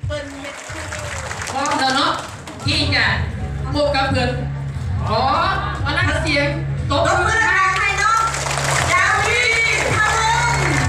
ເພິ່ນເຮັດຄື ພ້ອມແລ້ວເນາະ ທີ່ຈະພົບກັບເພິ່ນ. ຂໍປະນາມສຽງ ຕົບມືດັງໆໃຫ້ນ້ອງ ດາວີ ທາເວີນ.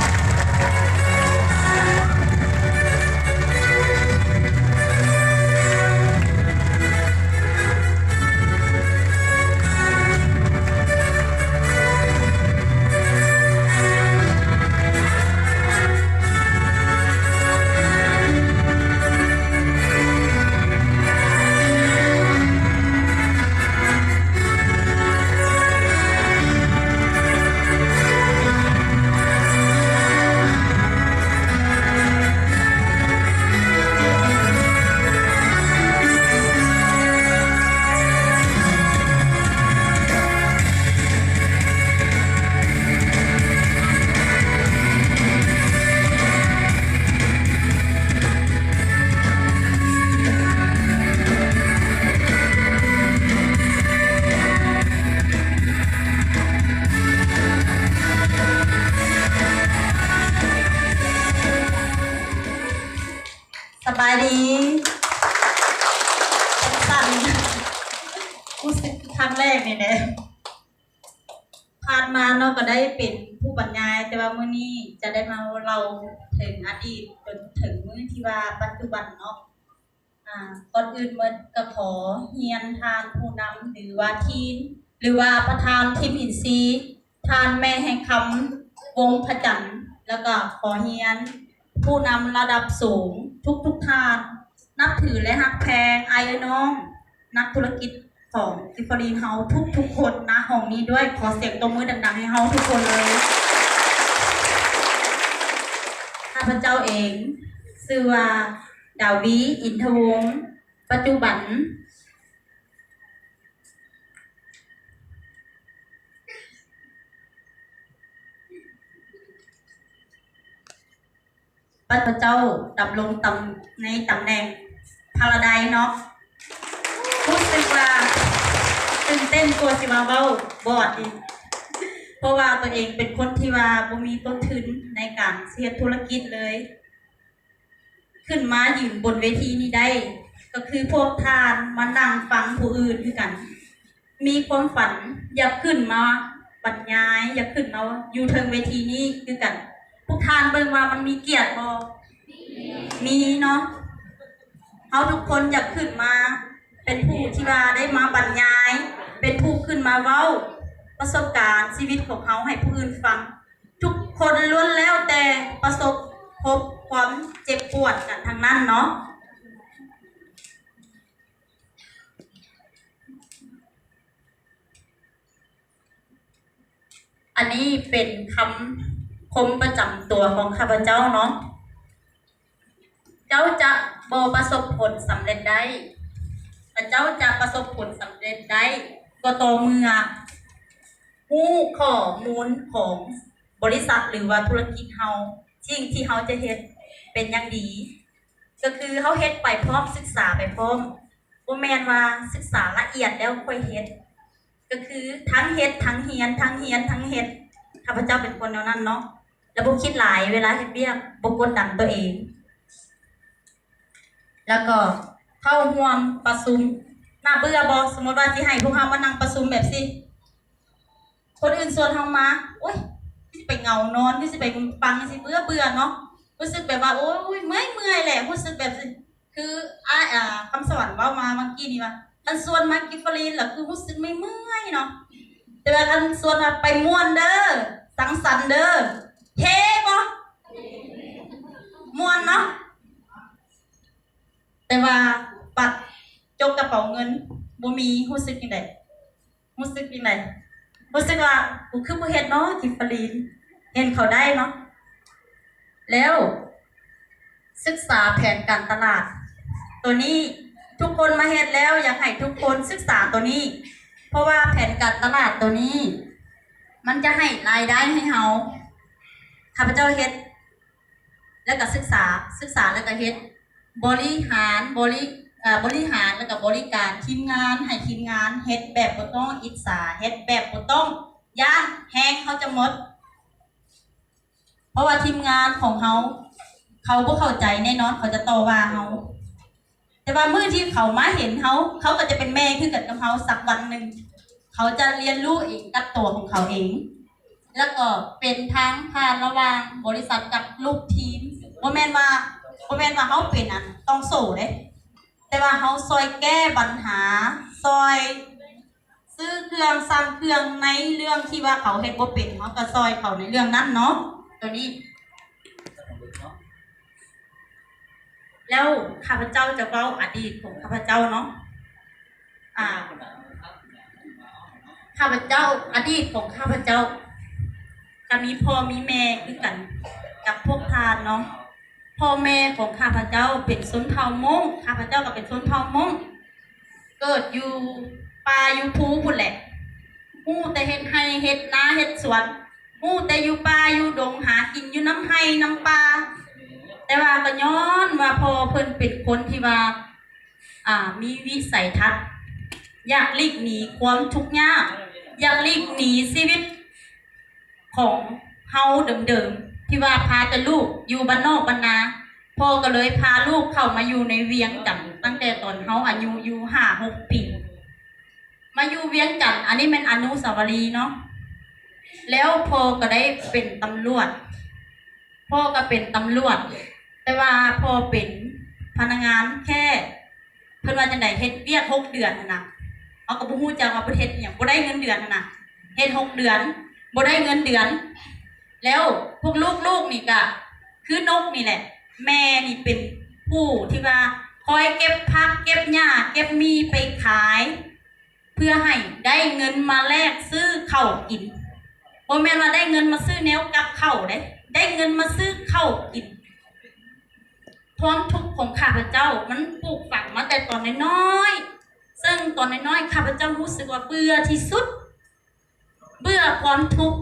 ສະບາຍດີ. ສັ່ນ ຮູ້ສຶກຄັ້ງແລກນີ້ແຫຼະ. ຜ່ານມາເນາະ ກໍໄດ້ເປັນຜູ້ບັນຍາຍ, ແຕ່ວ່າມື້ນີ້ຈະໄດ້ມາເລົ່າເຖິງອະດີດຈົນເຖິງມື້ທີ່ວ່າປັດຈຸບັນເນາະ. ອາ ກ່ອນອື່ນໝົດກໍຂໍຮຽນທ່ານຜູ້ນຳ ຫຼືວ່າທີມ ຫຼືວ່າປະທານທີມອິນຊີ ທ່ານແມ່ແຮງຄຳ ວົງພະຈັນ ແລ້ວກໍຂໍຮຽນຜູ້ນຳລະດັບສູງທຸກໆທ່ານ ນັບຖື ແລະ ຮັກແພງອ້າຍເອື້ອຍນ້ອງ ນັກທຸລະກິດຂອງກິຟຟາລີນເຮົາທຸກໆຄົນ ນະ ຫ້ອງນີ້ດ້ວຍ. ຂໍສຽງຕົບມືດັງໆໃຫ້ເຮົາທຸກຄົນເລີຍ. ຂ້າພະເຈົ້າເອງຊື່ວ່າ ດາວີ ອິນທະວົງ, ປັດຈຸບັນ ຂ້າພະເຈົ້າດຳລົງຕຳ ໃນຕຳແໜ່ງພາລາໄດເນາະ. ຮູ້ສຶກວ່າຕື່ນເຕັ້ນກວ່າຊິມາເວົ້າບອດອີກ ເພາະວ່າຕົວເອງເປັນຄົນທີ່ວ່າບໍ່ມີຕົ້ນທຶນໃນການຊິເຮັດທຸລະກິດເລີຍ. ຂຶ້ນມາຢືນບົນເວທີນີ້ໄດ້ ກໍຄືພວກທ່ານມານັ່ງຟັງຜູ້ອື່ນຄືກັນ. ມີຄວາມຝັນຢາກຂຶ້ນມາບັນຍາຍ, ຢາກຂຶ້ນມາຢູ່ເທິງເວທີນີ້ຄືກັນ. ພວກທ່ານເບິ່ງວ່າມັນມີກຽດບໍ່? ມີເນາະ. ເຮົາທຸກຄົນຢາກຂຶ້ນມາເປັນຜູ້ທີ່ວ່າໄດ້ມາບັນຍາຍ, ເປັນຜູ້ຂຶ້ນມາເວົ້າປະສົບການຊີວິດຂອງເຮົາໃຫ້ຜູ້ອື່ນຟັງ. ທຸກຄົນລ້ວນແລ້ວແຕ່ປະສົບພົບຄວາມເຈັບປວດກັນທັງນັ້ນເນາະ. ອັນນີ້ເປັນຄຳຄົມປະຈຳຕົວຂອງຂ້າພະເຈົ້າເນາະ. ເຈົ້າຈະບໍ່ປະສົບຜົນສຳເລັດໄດ້ ແລະ ເຈົ້າຈະປະສົບຜົນສຳເລັດໄດ້ ກໍຕໍ່ເມື່ອຮູ້ຂໍ້ມູນຂອງບໍລິສັດ ຫຼືວ່າທຸລະກິດເຮົາ, ສິ່ງທີ່ເຮົາຈະເຮັດເປັນຢ່າງດີ ກໍຄືເຮົາເຮັດໄປພ້ອມ, ສຶກສາໄປພ້ອມ, ບໍ່ແມ່ນວ່າສຶກສາລະອຽດແລ້ວຄ່ອຍເຮັດ. ກໍຄືທັງເຮັດທັງຮຽນ, ທັງຮຽນທັງເຮັດ. ຂ້າພະເຈົ້າເປັນຄົນແນວນັ້ນເນາະ ແລ້ວບໍ່ຄິດຫຼາຍເວລາເຮັດວຽກ, ບໍ່ກົດດັນຕົວເອງ. ແລ້ວກໍເຂົ້າຮ່ວມປະຊຸມ. ໜ້າເບື່ອບໍ່? ສົມມຸດວ່າຊິໃຫ້ພວກເຮົາມານັ່ງປະຊຸມແບບຊີ້, ຄົນອື່ນຊວນເຮົາມາ, ໂອ້ຍ ຄືຊິໄປເຫງົານອນ, ຄືຊິໄປປັງ, ຊິເບື່ອເບື່ອເນາະ. ຮູ້ສຶກແບບວ່າ ໂອ້ຍ ເມື່ອຍເມື່ອຍແຫຼະ, ຮູ້ສຶກແບບ ຄືອ້າຍ ອາ ຄຳສະຫວັນເວົ້າມາເມື່ອກີ້ນີ້ວ່າ ຄັນຊວນມາກິຟຟະລີນລະຄືຮູ້ສຶກເມື່ອຍໆເນາະ, ແຕ່ວ່າຄັນຊວນວ່າໄປມ່ວນເດີ ສັງສັນເດີ ເທ່ບໍ່? ມ່ວນເນາະ. ແຕ່ວ່າບັດຈົກກະເປົາເງິນບໍ່ມີ ຮູ້ສຶກຈັ່ງໃດ? ຮູ້ສຶກຈັ່ງໃດ? ຮູ້ສຶກວ່າ ກູຄືບໍ່ເຮັດເນາະ ກິຟຟະລີນ ເຫັນເຂົາໄດ້ເນາະ. ແລ້ວສຶກສາແຜນການຕະຫຼາດໂຕນີ້ ທຸກຄົນມາເຮັດແລ້ວ ຢາກໃຫ້ທຸກຄົນສຶກສາໂຕນີ້ ເພາະວ່າແຜນການຕະຫຼາດໂຕນີ້ ມັນຈະໃຫ້ລາຍໄດ້ໃຫ້ເຮົາ. ຂ້າພະເຈົ້າເຮັດ ແລ້ວກໍສຶກສາ, ສຶກສາແລ້ວກໍເຮັດ, ບໍລິຫານ, ບໍລິ, ເອີ, ບໍລິຫານ ແລ້ວກໍບໍລິການທີມງານ, ໃຫ້ທີມງານເຮັດແບບບໍ່ຕ້ອງອິດສາ, ເຮັດແບບບໍ່ຕ້ອງຢ້ານແຮງເຮົາຈະໝົດ. ເພາະວ່າທີມງານຂອງເຮົາ ເຂົາບໍ່ເຂົ້າໃຈແນ່ນອນ ເຂົາຈະຕໍ່ວ່າເຮົາ. ແຕ່ວ່າມື້ທີ່ເຂົາມາເຫັນເຮົາ ເຂົາກໍຈະເປັນແມ່ຄືກັນກັບເຮົາ ສັກວັນໜຶ່ງ ເຂົາຈະຮຽນຮູ້ເອງກັບຕົວຂອງເຂົາເອງ ແລ້ວກໍເປັນທາງຜ່ານລະຫວ່າງບໍລິສັດກັບລູກທີມ. ບໍ່ແມ່ນວ່າ ບໍ່ແມ່ນວ່າເຮົາເປັນອັນຕ້ອງໂສ້ເດ້ ແຕ່ວ່າເຮົາຊ່ອຍແກ້ບັນຫາ ຊ່ອຍຊື້ເຄື່ອງ ສັ່ງເຄື່ອງ ໃນເລື່ອງທີ່ວ່າເຂົາເຮັດບໍ່ເປັນ ເຮົາກໍຊ່ອຍເຂົາໃນເລື່ອງນັ້ນເນາະ ໂຕນີ້. ແລ້ວຂ້າພະເຈົ້າຈະເວົ້າອະດີດຂອງຂ້າພະເຈົ້າເນາະ. ອາ ຂ້າພະເຈົ້າ ອະດີດຂອງຂ້າພະເຈົ້າ ກະມີພໍ່ມີແມ່ຄືກັນກັບພວກທ່ານເນາະ. ພໍ່ແມ່ຂອງຂ້າພະເຈົ້າເປັນຊົນເຜົ່າມົ້ງ ຂ້າພະເຈົ້າກໍເປັນຊົນເຜົ່າມົ້ງ ເກີດຢູ່ປ່າຢູ່ພູພຸ້ນແຫຼະ ຮູ້ແຕ່ເຮັດໄຮ່ເຮັດນາເຮັດສວນ ຮູ້ແຕ່ຢູ່ປ່າຢູ່ດົງ ຫາກິນຢູ່ນຳໄຮ່ນຳປ່າ. ແຕ່ວ່າກໍຍ້ອນວ່າພໍ່ເພິ່ນເປັນຄົນທີ່ວ່າ ອາ ມີວິໄສທັດ ຢາກຫຼີກໜີຄວາມທຸກຍາກ ຢາກຫຼີກໜີຊີວິດ ຂອງເຮົາເດີມໆ ທີ່ວ່າພາແຕ່ລູກຢູ່ບ້ານນອກບ້ານນາ. ພໍ່ກໍເລີຍພາລູກເຂົ້າມາຢູ່ໃນວຽງຈັນ ຕັ້ງແຕ່ຕອນເຮົາອາຍຸຢູ່ຫ້າຫົກປີ ມາຢູ່ວຽງຈັນ. ອັນນີ້ແມ່ນອະນຸສາວະລີເນາະ. ແລ້ວພໍ່ກໍໄດ້ເປັນຕຳຫຼວດ ພໍ່ກໍເປັນຕຳຫຼວດ ແຕ່ວ່າພໍ່ເປັນພະນັກງານແຄ່ ເພິ່ນວ່າຈັ່ງໃດ ເຮັດວຽກຫົກເດືອນຫັ້ນນະ ເຮົາກໍບໍ່ຮູ້ຈັກວ່າເພິ່ນເຮັດອີ່ຫຍັງ ບໍ່ໄດ້ເງິນເດືອນຫັ້ນນະ ເຮັດຫົກເດືອນ ບໍ່ໄດ້ເງິນເດືອນ. ແລ້ວພວກລູກໆນີ້ກະຄືນົກນີ້ແຫຼະ ແມ່ນີ້ເປັນຜູ້ທີ່ວ່າຄອຍເກັບຜັກເກັບຫຍ້າເກັບໝີ່ໄປຂາຍ ເພື່ອໃຫ້ໄດ້ເງິນມາແລກຊື້ເຂົ້າກິນ. ບໍ່ແມ່ນວ່າໄດ້ເງິນມາຊື້ແນວກັບເຂົ້າເດ້ ໄດ້ເງິນມາຊື້ເຂົ້າກິນ. ຄວາມທຸກຂອງຂ້າພະເຈົ້າມັນປູກຝັງມາແຕ່ຕອນນ້ອຍໆ ເຊິ່ງຕອນນ້ອຍໆ ຂ້າພະເຈົ້າຮູ້ສຶກວ່າເບື່ອທີ່ສຸດ ເບື່ອຄວາມທຸກ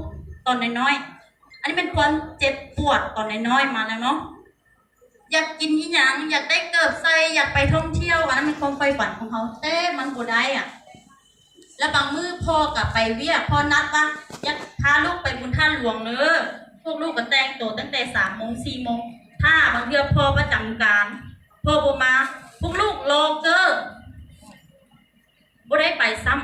ຕອນນ້ອຍໆ. ອັນນີ້ເປັນຄວາມເຈັບປວດຕອນນ້ອຍໆມາແລ້ວເນາະ. ຢາກກິນອີ່ຫຍັງ ຢາກໄດ້ເກີບໃສ່ ຢາກໄປທ່ອງທ່ຽວ ອັນນັ້ນແມ່ນຄວາມໃຝ່ຝັນຂອງເຮົາ ແຕ່ມັນບໍ່ໄດ້ອະ. ແລ້ວບາງມື້ພໍ່ກໍໄປວຽກ ພໍ່ນັດວ່າ ຢາກພາລູກໄປບຸນທາດຫຼວງເດີ ພວກລູກກໍແຕ່ງໂຕຕັ້ງແຕ່ສາມໂມງ ສີ່ໂມງ ຖ້າບາງເທື່ອພໍ່ປະຈຳການ ພໍ່ບໍ່ມາ ພວກລູກລໍເກີ້ ບໍ່ໄດ້ໄປຊ້ຳ.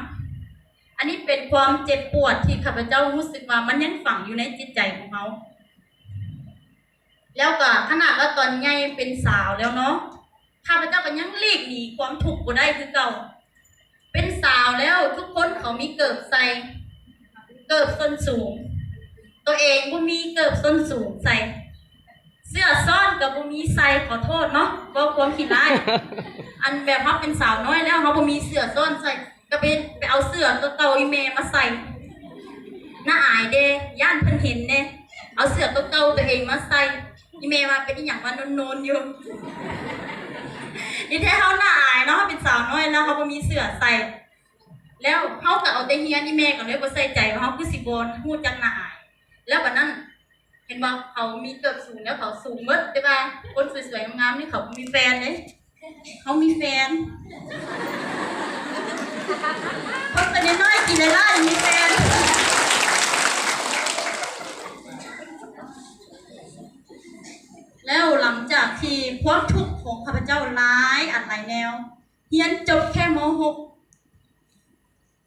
ອັນນີ້ເປັນຄວາມເຈັບປວດທີ່ຂ້າພະເຈົ້າຮູ້ສຶກວ່າມັນຍັງຝັງຢູ່ໃນຈິດໃຈຂອງເຮົາ. ແລ້ວກໍຂະໜາດວ່າຕອນໃຫຍ່ເປັນສາວແລ້ວເນາະ ຂ້າພະເຈົ້າກໍຍັງຫຼີກໜີຄວາມທຸກບໍ່ໄດ້ຄືເກົ່າ. ເປັນສາວແລ້ວທຸກຄົນເຂົາມີເກີບໃສ່ ເກີບສົ້ນສູງ ໂຕເອງບໍ່ມີເກີບສົ້ນສູງໃສ່ ເສື້ອຊ້ອນກໍບໍ່ມີໃສ່ ຂໍໂທດເນາະ ເວົ້າຄວາມຂີ້ຮ້າຍ ອັນແບບເຮົາເປັນສາວນ້ອຍແລ້ວ ເຮົາບໍ່ມີເສື້ອຊ້ອນໃສ່ ກໍໄປ ໄປເອົາເສື້ອຕົວເກົ່າອີ່ແມ່ມາໃສ່ ໜ້າອາຍເດ້ ຢ້ານເພິ່ນເຫັນເດ້ ເອົາເສື້ອຕົວເກົ່າຕົວເອງມາໃສ່ ອີ່ແມ່ວ່າເປັນອີ່ຫຍັງວ່າໂນນໆຢູ່ ທີ່ແທ້ເຮົາໜ້າອາຍເນາະ ເຮົາເປັນສາວນ້ອຍແລ້ວ ເຮົາບໍ່ມີເສື້ອໃສ່ ແລ້ວເຮົາກໍເອົາແຕ່ຮຽນ ອີ່ແມ່ກໍເລີຍບໍ່ໃສ່ໃຈວ່າເຮົາຄືຊິບໍ່ຮູ້ຈັກໜ້າອາຍ ແລ້ວບັດນັ້ນ ເຫັນບໍ່ ເຂົາມີເກີບສູງແລ້ວ ເຂົາສູງໝົດ ແຕ່ວ່າຄົນສວຍໆງາມໆນີ້ ເຂົາບໍ່ມີແຟນເດ້ ເຮົາມີແຟນ ຄົນຕົວນ້ອຍໆ ກິນຫຼາຍໆ ມີແຟນ. ແລ້ວຫຼັງຈາກທີ່ຄວາມທຸກຂອງຂ້າພະເຈົ້າຫຼາຍອັນຫຼາຍແນວ ຮຽນຈົບແຄ່ ມໍຫົກ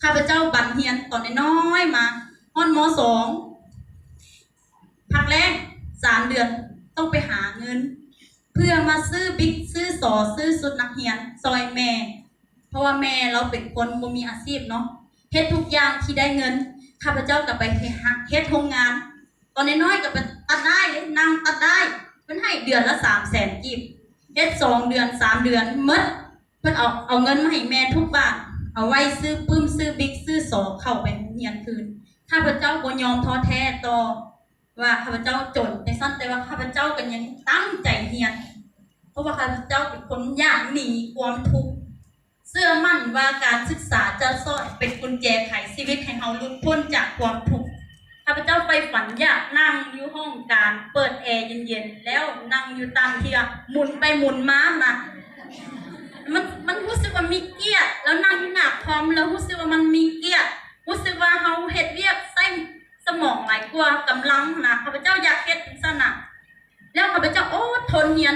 ຂ້າພະເຈົ້າບັນຮຽນຕອນນ້ອຍໆມາຮອດ ມໍສອງ ພັກແລ້ງສາມເດືອນ ຕ້ອງໄປຫາເງິນ ເພື່ອມາຊື້ບິກ ຊື້ສໍ ຊື້ຊຸດນັກຮຽນຊ່ອຍແມ່ ເພາະວ່າແມ່ລາວເປັນຄົນບໍ່ມີອາຊີບເນາະ ເຮັດທຸກຢ່າງທີ່ໄດ້ເງິນ ຂ້າພະເຈົ້າກໍໄປເຮັດໂຮງງານ ຕອນນ້ອຍໆກໍໄປຕັດດ້າຍເດ້ ນັ່ງຕັດດ້າຍ ເພິ່ນໃຫ້ເດືອນລະສາມແສນກີບ ເຮັດສອງເດືອນ ສາມເດືອນໝົດ ເພິ່ນເອົາ ເອົາເງິນມາໃຫ້ແມ່ທຸກບາດ ເອົາໄວ້ຊື້ປຶ້ມ ຊື້ບິກ ຊື້ສໍ ເຂົ້າໄປໂຮງຮຽນຄືນ. ຂ້າພະເຈົ້າບໍ່ຍອມທໍ້ແທ້ຕໍ່ວ່າຂ້າພະເຈົ້າຈົນຈັ່ງຊັ້ນ ແຕ່ວ່າຂ້າພະເຈົ້າກໍຍັງຕັ້ງໃຈຮຽນ ເພາະວ່າຂ້າພະເຈົ້າເປັນຄົນຢາກໜີຄວາມທຸກ ເຊື່ອໝັ້ນວ່າການສຶກສາຈະຊ່ອຍເປັນກຸນແຈໄຂຊີວິດໃຫ້ເຮົາຫຼຸດພົ້ນຈາກຄວາມທຸກ. ຂ້າພະເຈົ້າໃຝ່ຝັນຢາກນັ່ງຢູ່ຫ້ອງການເປີດແອເຢັນໆ ແລ້ວນັ່ງຢູ່ຕ່າງເທື່ອ ໝູນໄປໝູນມານະ ມັນ ມັນຮູ້ສຶກວ່າມີກຽດ ແລ້ວນັ່ງຢູ່ໜ້າຄອມ ແລ້ວຮູ້ສຶກວ່າມັນມີກຽດ ຮູ້ສຶກວ່າເຮົາເຮັດວຽກໃຊ້ສະໝອງຫຼາຍກວ່າກຳລັງນະ ຂ້າພະເຈົ້າຢາກເຮັດຈັ່ງຊັ້ນນະ. ແລ້ວຂ້າພະເຈົ້າອົດທົນຮຽນ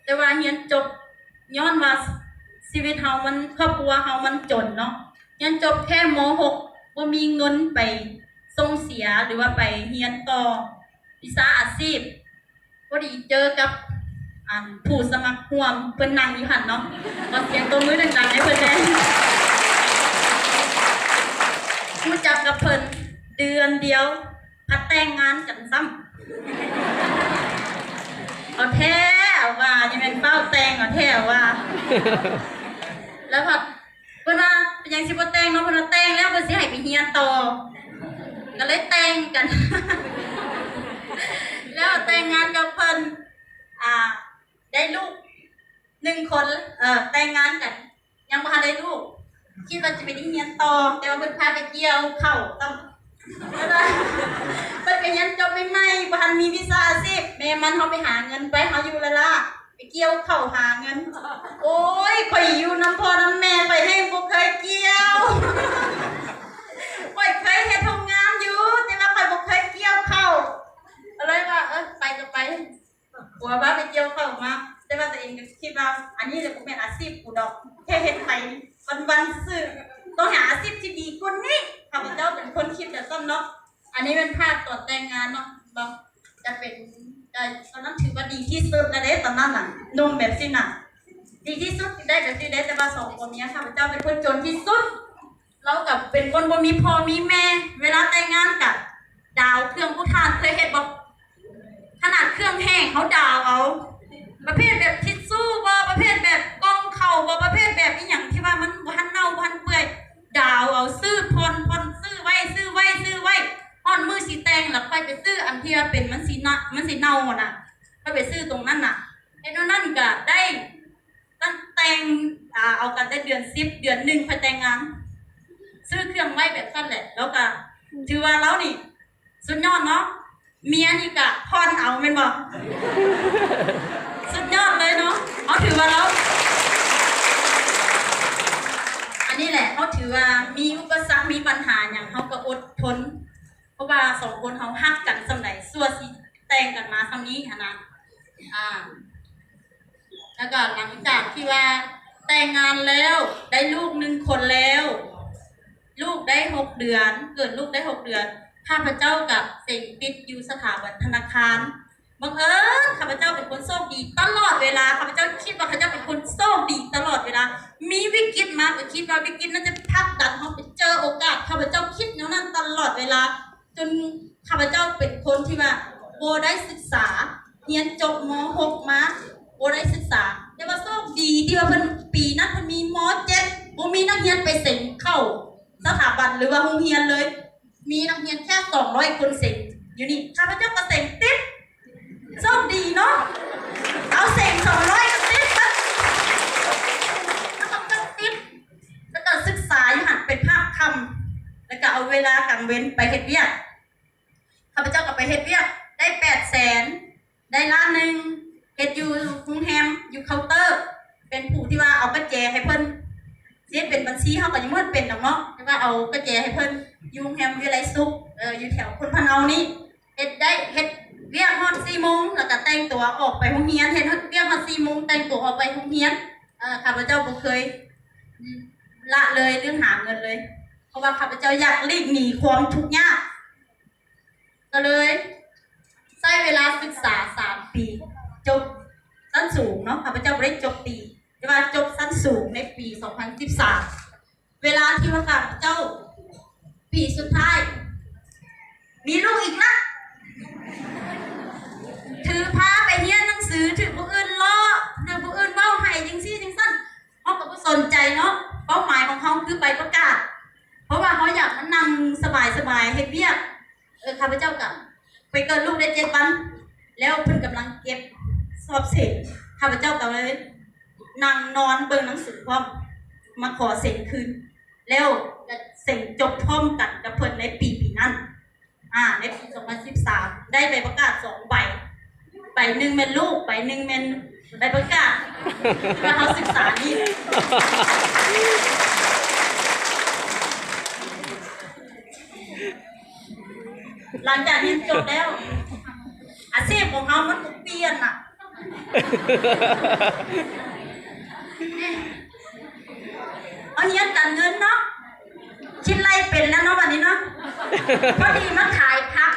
ແຕ່ວ່າຮຽນຈົບ ຍ້ອນວ່າຊີວິດເຮົາມັນ ຄອບຄົວເຮົາມັນຈົນເນາະ ຮຽນຈົບແຄ່ ມ.ຫົກ ບໍ່ມີເງິນໄປສົ່ງເສຍ ຫຼືວ່າໄປຮຽນຕໍ່ວິຊາອາຊີບ. ພໍດີເຈີກັບ ອັນ ຜູ້ສະໝັກຮ່ວມ ເພິ່ນນັ່ງຢູ່ຫັ້ນເນາະ ຂໍສຽງຕົບມືດັງໆໃຫ້ເພິ່ນແດ່. ຮູ້ຈັກກັບເພິ່ນເດືອນດຽວ ພັດແຕ່ງງານກັນຊ້ຳ. ເອົາແທ້ເອົາວ່າ ຍັງແມ່ນຟ້າວແຕ່ງ ເອົາແທ້ເອົາວ່າ. ແລ້ວພັດ ເພິ່ນວ່າ ເປັນຫຍັງຊິບໍ່ແຕ່ງເນາະ ເພິ່ນວ່າແຕ່ງແລ້ວເພິ່ນຊິໃຫ້ໄປຮຽນຕໍ່ ກໍເລີຍແຕ່ງກັນ ແລ້ວແຕ່ງງານກັບເພິ່ນ ອ່າ ໄດ້ລູກໜຶ່ງຄົນ ເອີ ແຕ່ງງານກັນ ຍັງບໍ່ທັນໄດ້ລູກ ຄິດວ່າຈະໄປຮຽນຕໍ່ ແຕ່ວ່າເພິ່ນພາໄປກ່ຽວເຂົ້າ ເພິ່ນໄປຮຽນຈົບໃໝ່ໆ ບໍ່ທັນມີວິຊາອາຊີບ ແມ່ມັນ ເຮົາໄປຫາເງິນໄປ ເຮົາຢູ່ລ້າໆ ໄປກ່ຽວເຂົ້າຫາເງິນ. ໂອ້ຍ ຂ້ອຍຢູ່ນຳພໍ່ນຳແມ່ ຂ້ອຍແຮ່ງບໍ່ເຄີຍກ່ຽວ ຂ້ອຍເຄີຍເຮັດໂຮງງານຢູ່ ແຕ່ວ່າຂ້ອຍບໍ່ເຄີຍກ່ຽວເຂົ້າ ກໍເລີຍວ່າ ເອີ ໄປກໍໄປ ຜົວພາໄປກ່ຽວເຂົ້າມາ ແຕ່ວ່າຕົວເອງກໍຄິດວ່າ ອັນນີ້ແຫຼະບໍ່ແມ່ນອາຊີບກູດອກ ແຄ່ເຮັດໄປວັນໆຊື່ໆ ຕ້ອງຫາອາຊີບທີ່ດີກວ່ານີ້. ຂ້າພະເຈົ້າເປັນຄົນຄິດແບບນັ້ນເນາະ. ອັນນີ້ແມ່ນພາບຕອນແຕ່ງງານເນາະ ເຫັນບໍ່? ຈະເປັນ ກໍຕອນນັ້ນຖືວ່າດີທີ່ສຸດແລ້ວເດ້ ຕອນນັ້ນນະ ໜຸ່ມແບບຊີ້ນະ ດີທີ່ສຸດ ໄດ້ແບບນີ້ເດ້. ແຕ່ວ່າສອງຜົວເມຍ ຂ້າພະເຈົ້າເປັນຄົນຈົນທີ່ສຸດ ລາວກໍເປັນຄົນບໍ່ມີພໍ່ມີແມ່ ເວລາແຕ່ງງານກໍດາວເຄື່ອງຜູ້ທ່ານ ເຄີຍເຮັດບໍ່? ຂະໜາດເຄື່ອງແຫ້ງເຮົາດາວເອົາ ປະເພດແບບທິດຊູບໍ່ ປະເພດແບບກ່ອງເຂົ້າບໍ່ ປະເພດແບບອີ່ຫຍັງທີ່ວ່າມັນບໍ່ທັນເນົ່າບໍ່ທັນເປື່ອຍ ດາວເອົາ ຊື້ຜ່ອນ ຜ່ອນ ຊື້ໄວ້ ຊື້ໄວ້ ຊື້ໄວ້ ຮອດມື້ຊິແຕ່ງລະຄ່ອຍໄປຊື້ ອັນທີ່ວ່າເປັນ ມັນຊິນະ ມັນຊິເນົ່າຫັ້ນນະ ຄ່ອຍໄປຊື້ຕົງນັ້ນນະ. ເຮັດແນວນັ້ນກໍໄດ້ ຕັ້ງແຕ່ງ ອ່າ ເອົາກັນແຕ່ເດືອນສິບ ເດືອນໜຶ່ງຄ່ອຍແຕ່ງງານ ຊື້ເຄື່ອງໄວ້ແບບຊັ້ນແຫຼະ ແລ້ວກໍຖືວ່າລາວນີ້ສຸດຍອດເນາະ. ເມຍນີ້ກະຜ່ອນເອົາແມ່ນບໍ່? ສຸດຍອດເລີຍເນາະ. ເຮົາຖືວ່າລາວ ອັນນີ້ແຫຼະ ເຮົາຖືວ່າມີອຸປະສັກ ມີບັນຫາຫຍັງ ເຮົາກໍອົດທົນ ເພາະວ່າສອງຄົນເຮົາຮັກກັນສ່ຳໃດ ຊົ່ວຊິແຕ່ງກັນມາສ່ຳນີ້ຫັ້ນນະ. ອ່າ ແລ້ວກໍຫຼັງຈາກທີ່ວ່າແຕ່ງງານແລ້ວ ໄດ້ລູກໜຶ່ງຄົນແລ້ວ ລູກໄດ້ຫົກເດືອນ ເກີດລູກໄດ້ຫົກເດືອນ ຂ້າພະເຈົ້າກໍເສັງຕິດຢູ່ສະຖາບັນທະນາຄານ. ບັງເອີນຂ້າພະເຈົ້າເປັນຄົນໂຊກດີຕະຫຼອດເວລາ ຂ້າພະເຈົ້າຄິດວ່າຂ້າພະເຈົ້າເປັນຄົນໂຊກດີຕະຫຼອດເວລາ ມີວິກິດມາກໍຄິດວ່າວິກິດນັ້ນຈະຜັກດັນເຮົາໄປເຈີໂອກາດ ຂ້າພະເຈົ້າຄິດແນວນັ້ນຕະຫຼອດເວລາ. ຈົນຂ້າພະເຈົ້າເປັນຄົນທີ່ວ່າບໍ່ໄດ້ສຶກສາ ຮຽນຈົບ ມ.ຫົກ ມາ ບໍ່ໄດ້ສຶກສາ ແຕ່ວ່າໂຊກດີທີ່ວ່າເພິ່ນ ປີນັ້ນເພິ່ນມີ ມ.ເຈັດ ບໍ່ມີນັກຮຽນໄປເສັງເຂົ້າສະຖາບັນ ຫຼືວ່າໂຮງຮຽນເລີຍ ມີນັກຮຽນແຄ່ສອງຮ້ອຍຄົນເສັງຢູ່ນີ້ ຂ້າພະເຈົ້າກໍເສັງຕິດ. ໂຊກດີເນາະ ເອົາເສັງສອງຮ້ອຍກໍຕິດເບິດ ກໍຕ້ອງຕິດ ແລ້ວກໍສຶກສາຢູ່ຫັ້ນເປັນພາກຄ່ຳ ແລ້ວກໍເອົາເວລາກາງເວັນໄປເຮັດວຽກ. ຂ້າພະເຈົ້າກໍໄປເຮັດວຽກ ໄດ້ແປດແສນ ໄດ້ລ້ານໜຶ່ງ ເຮັດຢູ່ໂຮງແຮມ ຢູ່ເຄົາເຕີ ເປັນຜູ້ທີ່ວ່າເອົາກະແຈໃຫ້ເພິ່ນ ຊິເຮັດເປັນບັນຊີ ເຮົາກໍຍັງບໍ່ທັນເປັນດອກເນາະ ແຕ່ວ່າເອົາກະແຈໃຫ້ເພິ່ນ ຢູ່ໂຮງແຮມວິໄລສຸກ ເອີ ຢູ່ແຖວໂພນພະເນົານີ້. ເຮັດໄດ້ ເຮັດວຽກຮອດສີ່ໂມງ ແລ້ວກໍແຕ່ງຕົວອອກໄປໂຮງຮຽນ ເຮັດວຽກຮອດສີ່ໂມງ ແຕ່ງຕົວອອກໄປໂຮງຮຽນ. ເອີ ຂ້າພະເຈົ້າບໍ່ເຄີຍ ອືມ ລະເລີຍເລື່ອງຫາເງິນເລີຍ ເພາະວ່າຂ້າພະເຈົ້າຢາກຫຼີກໜີຄວາມທຸກຍາກ ກໍເລີຍໃຊ້ເວລາສຶກສາສາມປີ ຈົບຊັ້ນສູງເນາະ ຂ້າພະເຈົ້າບໍ່ໄດ້ຈົບຕີ ແຕ່ວ່າຈົບຊັ້ນສູງໃນປີສອງພັນສິບສາມ ເວລາທີ່ວ່າຂ້າພະເຈົ້າປີສຸດທ້າຍ ມີລູກອີກລະ ຖືພາໄປຮຽນໜັງສື ຖືຜູ້ອື່ນລໍ້ ຖືຜູ້ອື່ນເວົ້າໃຫ້ຈັ່ງຊີ້ຈັ່ງຊັ້ນ ເຮົາກໍບໍ່ສົນໃຈເນາະ ເປົ້າໝາຍຂອງເຮົາຄືໃບປະກາດ ເພາະວ່າເຮົາຢາກມານັ່ງສະບາຍໆ ເຮັດວຽກ. ເອີ ຂ້າພະເຈົ້າກໍໄປເກີດລູກໄດ້ເຈັດວັນ ແລ້ວເພິ່ນກຳລັງເກັບສອບເສັງ ຂ້າພະເຈົ້າກໍເລີຍນັ່ງນອນເບິ່ງໜັງສືພ້ອມ ມາຂໍເສັງຄືນ ແລ້ວກໍເສັງຈົບພ້ອມກັນກັບເພິ່ນໃນປີ ປີນັ້ນ ອາ ໃນປີສອງພັນສິບສາມ ໄດ້ໃບປະກາດສອງໃບ ໃບໜຶ່ງແມ່ນລູກ ໃບໜຶ່ງແມ່ນໃບປະກາດ ວ່າເຮົາສຶກສານີ້. ຫຼັງຈາກຮຽນຈົບແລ້ວ ອາຊີບຂອງເຮົາມັນບໍ່ປີ ຮຽນນະ ເຮົາຮຽນການເງິນເນາະ ຄິດໄລ່ເປັນແລ້ວເນາະ ບັດນີ້ເນາະ. ພໍດີມາຂາຍຜັກ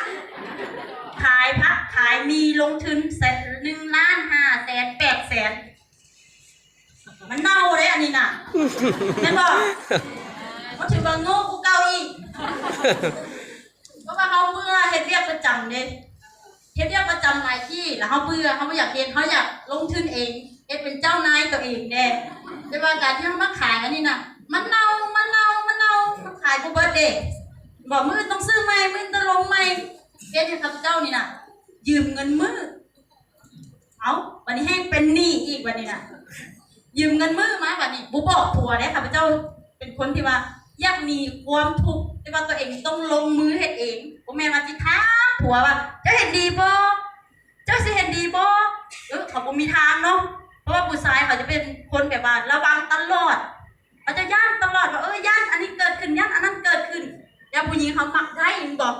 ຂາຍຜັກ ຂາຍໝີ່ ລົງທຶນແສນ ໜຶ່ງລ້ານຫ້າແສນ ແປດແສນ ມັນເນົ່າເດ້ອັນນີ້ນະ ແມ່ນບໍ່? ບໍ່ຖືວ່າໂງ່ກວ່າເກົ່າອີກ ເພາະວ່າເຮົາເບື່ອເຮັດວຽກປະຈຳເດ້ ເຮັດວຽກປະຈຳຫຼາຍທີ່ ແລ້ວເຮົາເບື່ອ ເຮົາບໍ່ຢາກເຮັດ ເຮົາຢາກລົງທຶນເອງ ເຮັດເປັນເຈົ້ານາຍຕົວເອງແດ່. ແຕ່ວ່າການທີ່ເຮົາມາຂາຍອັນນີ້ນະ ມັນເນົ່າ ມັນເນົ່າ ມັນເນົ່າ ມັນຂາຍບໍ່ເບິດເດ້. ບອກມື້ອື່ນຕ້ອງຊື້ໃໝ່ ມື້ອື່ນຕ້ອງລົງໃໝ່ ເຮັດໃຫ້ຂ້າພະເຈົ້ານີ້ນະ ຢືມເງິນມື້ ເອົ້າ ບັດນີ້ແຮ່ງເປັນໜີ້ອີກ ບັດນີ້ນະ ຢືມເງິນມື້ມາ ບັດນີ້ບໍ່ບອກຜົວເດ້. ຂ້າພະເຈົ້າເປັນຄົນທີ່ວ່າຢາກໜີຄວາມທຸກ ແຕ່ວ່າຕົວເອງຕ້ອງລົງມືເຮັດເອງ ບໍ່ແມ່ນວ່າຊິຖາມຜົວວ່າ ເຈົ້າເຮັດດີບໍ່? ເຈົ້າຊິເຮັດດີບໍ່? ເອີ ເຂົາບໍ່ມີທາງເນາະ ເພາະວ່າຜູ້ຊາຍເຂົາຈະເປັນຄົນແບບວ່າລະວັງຕະຫຼອດ ເຂົາຈະຢ້ານຕະຫຼອດວ່າ ເອີ ຢ້ານອັນນີ້ເກີດຂຶ້ນ ຢ້ານອັນນັ້ນເກີດຂຶ້ນ. ແລ້ວຜູ້ຍິງເຮົາມັກໄດ້ແມ່ນບໍ່?